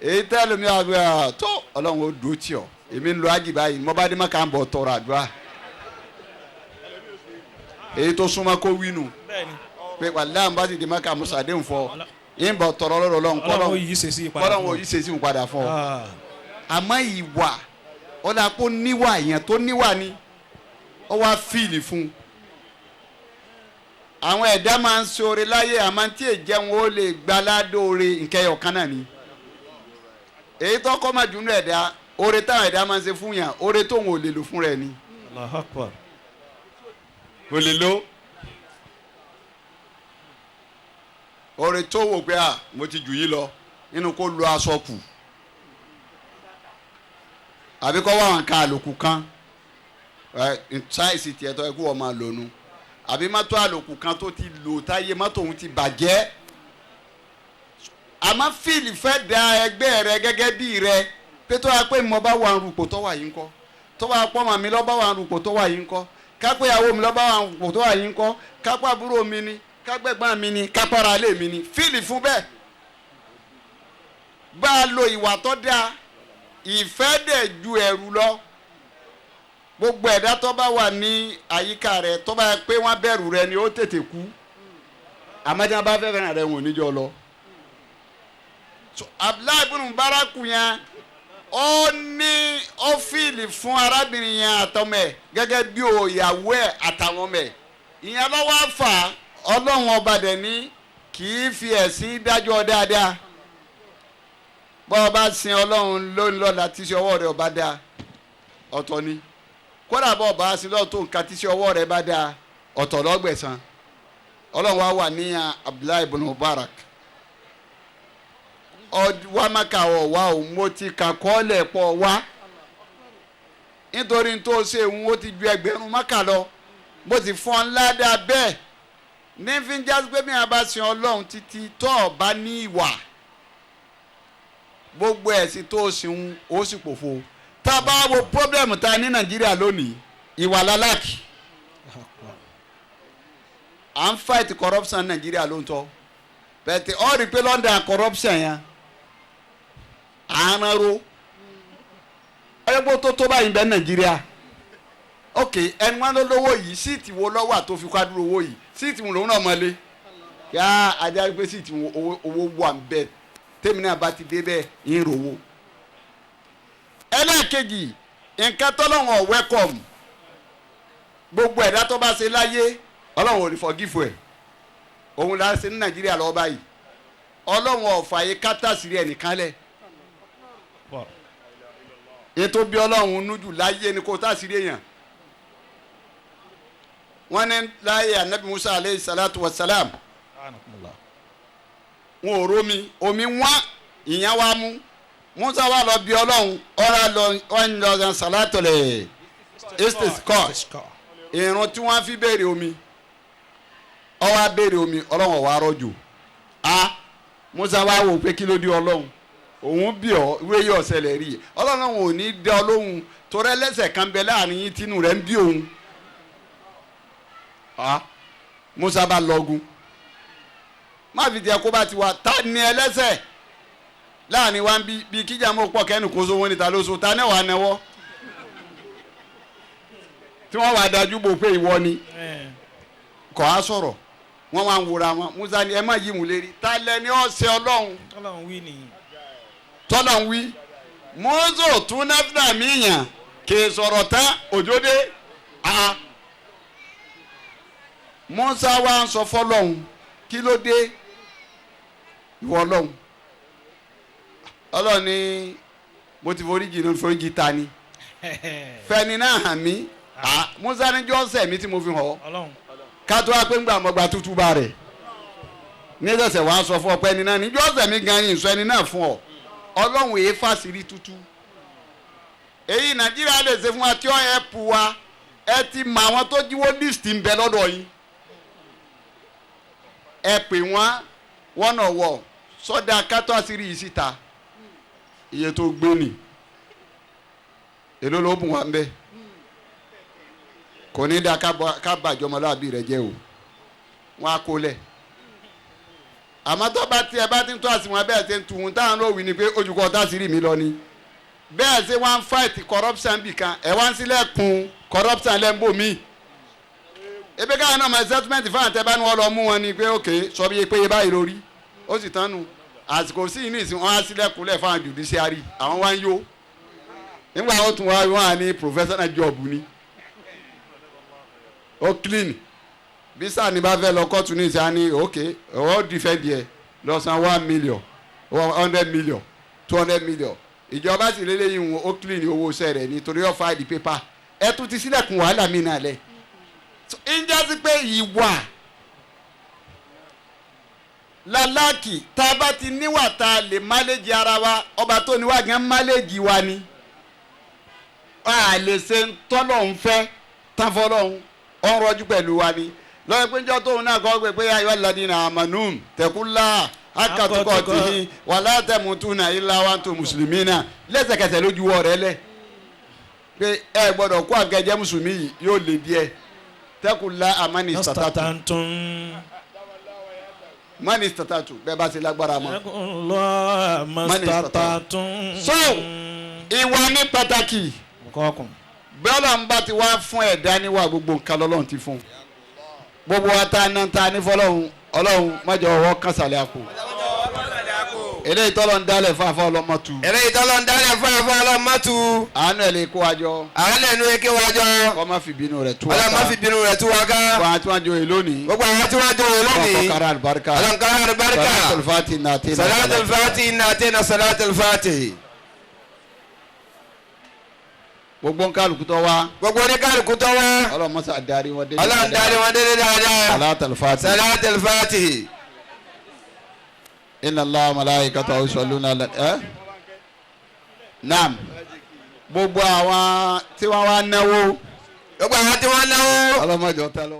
èyí tẹ́lẹ̀ mi àgbẹ̀ tó ọlọ́run ó dùn tí ọ èmi ń lo ájì báyìí mo bá dé mọ́ká ń bọ̀ tọrọ àdúrà èyí tó súnmọ́ kó wínú pé wàláhì bá sì dé mọ́ká mo sàdéhùn fọ ń bọ̀ tọrọ lọ́rọ̀ ọlọ́run kọ́lọ́run ó kọ́lọ́run ó yí ṣe sí padà fọ àmọ́ ìwà ọ̀là kó níwà èèyàn tó níwà ni ó wá fíìlì fún un. Àwọn ẹ̀dá máa ń ṣoore láyé àmọ́ tí èjẹun ó lè gbaládóore nkẹyọ̀ kan náà ni. Èyí tó kọ́ máa dùnú ẹ̀dá oore táwọn ẹ̀dá máa ń ṣe fún yàn oore tóun ò lè lò fún rẹ̀ ni. Allahu Akbar. Kò lè lo. Oore tó wò pé à mo ti jù yín lọ nínú kó lo aṣọ kù àbí kọ́ wá àwọn nǹkan àlòkù kan ṣáìsì tiẹ̀ tó ẹ kú wọ́n máa lò nu àbí mọ́tò àlòkù kan tó ti lò táyé mọ́tò òun ti bàjẹ́ àmọ́ fíìlì fẹ́ da ẹgbẹ́ rẹ gẹ́gẹ́ bí rẹ pé tó wá pé mo bá wà ń rúpò tó wà yìí ńkọ́ tó wá pọ́ màmí lọ́ bá wà ń rúpò tó wà yìí ńkọ́ kápẹ́ ìyàwó mi lọ́ bá wà ń rúpò tó wà yìí ńkọ́ kápẹ́ àbúrò mi ni kápẹ́ ẹ̀gbọ́n mi ni kápẹ́ ara ilé mi ni fíìlì fún bẹ́ẹ̀ Bá a lo ìwà tó dáa, ìfẹ́ dẹ̀ ju ẹ̀rù lọ. Gbogbo ẹ̀dá tó bá wà ní àyíká rẹ̀ tó bá yẹ pé wọ́n bẹ̀rù rẹ̀ ni ó tètè kú. Àmọ́ tí wọ́n bá fẹ́ fẹ́ràn rẹ̀ wọn ò ní jọ lọ. So Abdullahi ibn Mubarak yẹn ó ní ó fìlì fún arábìnrin yẹn àtọmọ ẹ̀ gẹ́gẹ́ bí òyàwó ẹ̀ àtàwọn ọmọ ẹ̀. Ìyẹn lọ́wọ́ àfà Ọlọ́run ọba dẹ̀ ní kì í fi ẹ̀sìn dájọ́ dáadáa. Bọ́ ọ bá sin Ọlọ́run lónìí lọ́la tí ṣe ọwọ́ rẹ̀ ọba dáa ọ̀tọ̀ ni. Kódà bọ́ ọba sin lọ́wọ́ tó nǹkan tí ṣe ọwọ́ rẹ̀ bá dáa ọ̀tọ̀ lọ́gbẹ̀sán. Ọlọ́run wa wà níyàn Abdullahi ibn Mubarak. Wá maka ọ̀ wá o, mo ti kà kọ́lẹ̀ pọ̀ wá. Nítorí tó ṣe òun ó ti ju ẹgbẹ̀rún maka lọ. Mo ti fọ́n ńlá dáa bẹ́ẹ̀. Ní fi ń jásí pé mi àbá sin Ọlọ́run títí tó o bá ní ìwà. Gbogbo ẹ̀sìn tó o sin ń ó sì pòfo. Tá a bá wo pọ́blẹ́mù ta ní Nàìjíríà lónìí, ìwà lálákì. À ń fight corruption Nàìjíríà ló ń tọ́. Bẹ̀tẹ̀ ọ́ rí i pé London corruption yẹn àárọ̀ ẹgbẹ́ tó báyìí bẹ́ẹ̀ Nàìjíríà. Ok, ẹni wọn lówó yìí síìtì wo lọ́wọ́ àtó fi kwádúró owó yìí síìtì wo lòun náà mọ́lé yá ajá pé síìtì wo owó wà ń bẹ tèmi náà bá ti dé bẹ́ẹ̀ ń rówó. Ẹlẹ́ẹ̀kejì nǹkan tọ́lọ́wọ̀n welcome gbogbo ẹ̀dá tó bá ṣe láyé Ọlọ́run ò ní forgive ẹ̀. Òun la ṣe ní Nàìjíríà lọ́wọ́ báyìí. Ọlọ́run ọ̀fàyè kátàsírí ẹnìkan lẹ̀. Ètò bí Ọlọ́run nújù láyé ni kò tàsírí èèyàn. Wọ́n ní láyé anabi Musa aleyhi salatu wa salam. Wọn ò rómi, omi wá ìyẹn wá mú. Musa wá lọ bí Ọlọ́run, ọ̀rá lọ ọ̀n lọ salatu lẹ̀ istisqa. Ìrun tí wọ́n fi béèrè omi. Ó wá béèrè omi, Ọlọ́run wá rọ̀jò. A Musa wá wò pé kí ló dé Ọlọ́run òun bí ọ ìwé yìí ọ̀sẹ̀lẹ̀ rí i. Ọlọ́run ò ní dá ọ lóhùn torí ẹlẹ́sẹ̀ kan bẹ láàrin yín tínú rẹ̀ ń bí òun. A Musa bá lọ́gun. Má fi tiẹ̀ kó bá ti wá ta ni ẹlẹ́sẹ̀ láàrin wa ń bí kíjà mọ́ pọ̀ kẹ́nu kó sówó níta lóṣù ta náà wà náwó tí wọ́n wà dájú bò pé ìwọ ni kọ́ á sọ̀rọ̀ wọ́n wá ń wòra wọn. Musa ni ẹ má yí wọn lérí ta lẹni ọ̀sẹ̀ Ọlọ́run tọ́lọ̀ ń wí. Mọ́sọ̀ tún náfìlà mí yàn kì í sọ̀rọ̀ tán òjò dé. Musa wá ń sọ fọlọ́hún kí ló dé ìwọ Ọlọ́hun. Ọlọ́hun ní mo ti foríjì ní foríjì ta ni fẹ́ni náà hàn mí. Musa ní jọ́sẹ̀ mi tí mo fi hàn ọ́ kátó wá pé ńgbà mọ́gbà tútù bá rẹ̀ ní ẹsẹ̀ wàá sọ fún ọ pé ẹni náà ní jọ́sẹ̀ mi gan yìí sọ ẹni náà fún ọ. Ọlọ́run èé fàṣírí tútù. Èyí Nàìjíríà lè ṣe fún wa tí ó ẹ pu wa ẹ ti mọ àwọn tó jíwó list ń bẹ lọ́dọ̀ yín. Ẹ pè wọ́n wọ́n náà wọ̀ sọ́dà kátó àṣírí yìí síta. Iye tó gbé nì èló ló bùn wá ń bẹ. Kò ní da ká bàjọ́ ọmọláàbí rẹ jẹ́ o. Wọ́n á kó lẹ̀. Àmọ́ tó bá tiẹ̀ bá ti ń tó àsìwọ̀n bẹ́ẹ̀ ṣe ń tu ohun táwọn ló wí ni pé ojúkọ tásìrì mi lọ ni. Bẹ́ẹ̀ ṣe wọ́n ń fight corruption bì kan ẹ̀ wá ń sílẹ̀kùn corruption lẹ́ńbò mi. Ebi káwọn náà mọ settlement fáwọn tẹ́ bá ní wọ́n lọ mú wọn ni pé ok sọ bí pé báyìí lórí ó sì tán nu. Àsìkò sí inú ìsìn wọn á sílẹ̀kùn lẹ̀ fáwọn judiciary àwọn wá ń yó. Nígbà wọn tún wá wọn à ní professional job ni. Ó clean. Bísà ni bá fẹ́ lọ kóòtù ní ìsìn á ní ok ọwọ́ defend yẹ lọ san 1 million 100 million 200 million. Ìjọba sì lélẹ́yìn wọn ó clean owó iṣẹ́ rẹ̀ nítorí ó file the paper. Ẹ tún ti sílẹ̀kùn wàhálà mi náà lẹ̀. Ń jásí pé ìwà lálákì tá a bá ti níwà tá a lè máléjì ara wa ọba tó níwà gan máléjì wa ni. A lè ṣe ń tọ́lọ̀ ń fẹ́ tán fọlọ́hún ó ń rọjú pẹ̀lú wa ni. Lọ́yẹ̀ pé njọ́ tóun náà kọ́ pé ayọ́ alladina amanu tẹ̀kúlá akatukọ̀ tìhín wala tamutuna illa wa antum muslimina lẹ́sẹ̀kẹsẹ̀ lójú wọ rẹ lẹ̀ pé ẹ gbọ́dọ̀ kó àgẹ́jẹ́ mùsùlùmí yìí yóò lè díẹ̀ tẹ̀kúlá amani sàtàtún. Mani statatu bẹ́ẹ̀ bá ti lágbára mọ́. So ìwà ní pàtàkì. Bọ́lá ń bá ti wá fún ẹ̀dá níwà gbogbo nǹkan lọ́lọ́run ti fún. Gbogbo wa ta ná ta ní fọlọ́run ọlọ́run mọ́jọ ọwọ́ kan sàlẹ̀ àpò. Eléyìí tọ́lọ̀ ń dálẹ̀ fún àfọ ọlọ́mọ tu. Eléyìí tọ́lọ̀ ń dálẹ̀ fún àfọ ọlọ́mọ tu. Àánú ẹ̀ lè kó wa jọ. Àánú ẹ̀ lè kó wa jọ. Kọ́ má fi bínú rẹ̀ tú wa ká. Ọlọ́run má fi bínú rẹ̀ tú wa ká. Gbogbo àwọn tí wọ́n joyè lónìí. Gbogbo àwọn tí wọ́n joyè lónìí. Ọlọ́run àlùbáríkà. Ọlọ́run kọ́ra àlùbáríkà. Salatul Fati nàtẹ́nà. Salatul Fati nàtẹ́nà Salatul Fati. Gbogbo nkálukú tó wá. Gbogbo oníkálukú tó wá. Ọlọ́run mọ́sá darí wọn délé. Ọlọ́run darí wọn délé dáadáa. Salatul Fati. Salatul Fati. Inna Allaha malaikatahu yusalluna ala naam. Gbogbo àwọn tí wọ́n wá náwó. Gbogbo àwọn tí wọ́n náwó. Ọlọ́mọdé ọ̀tá lọ.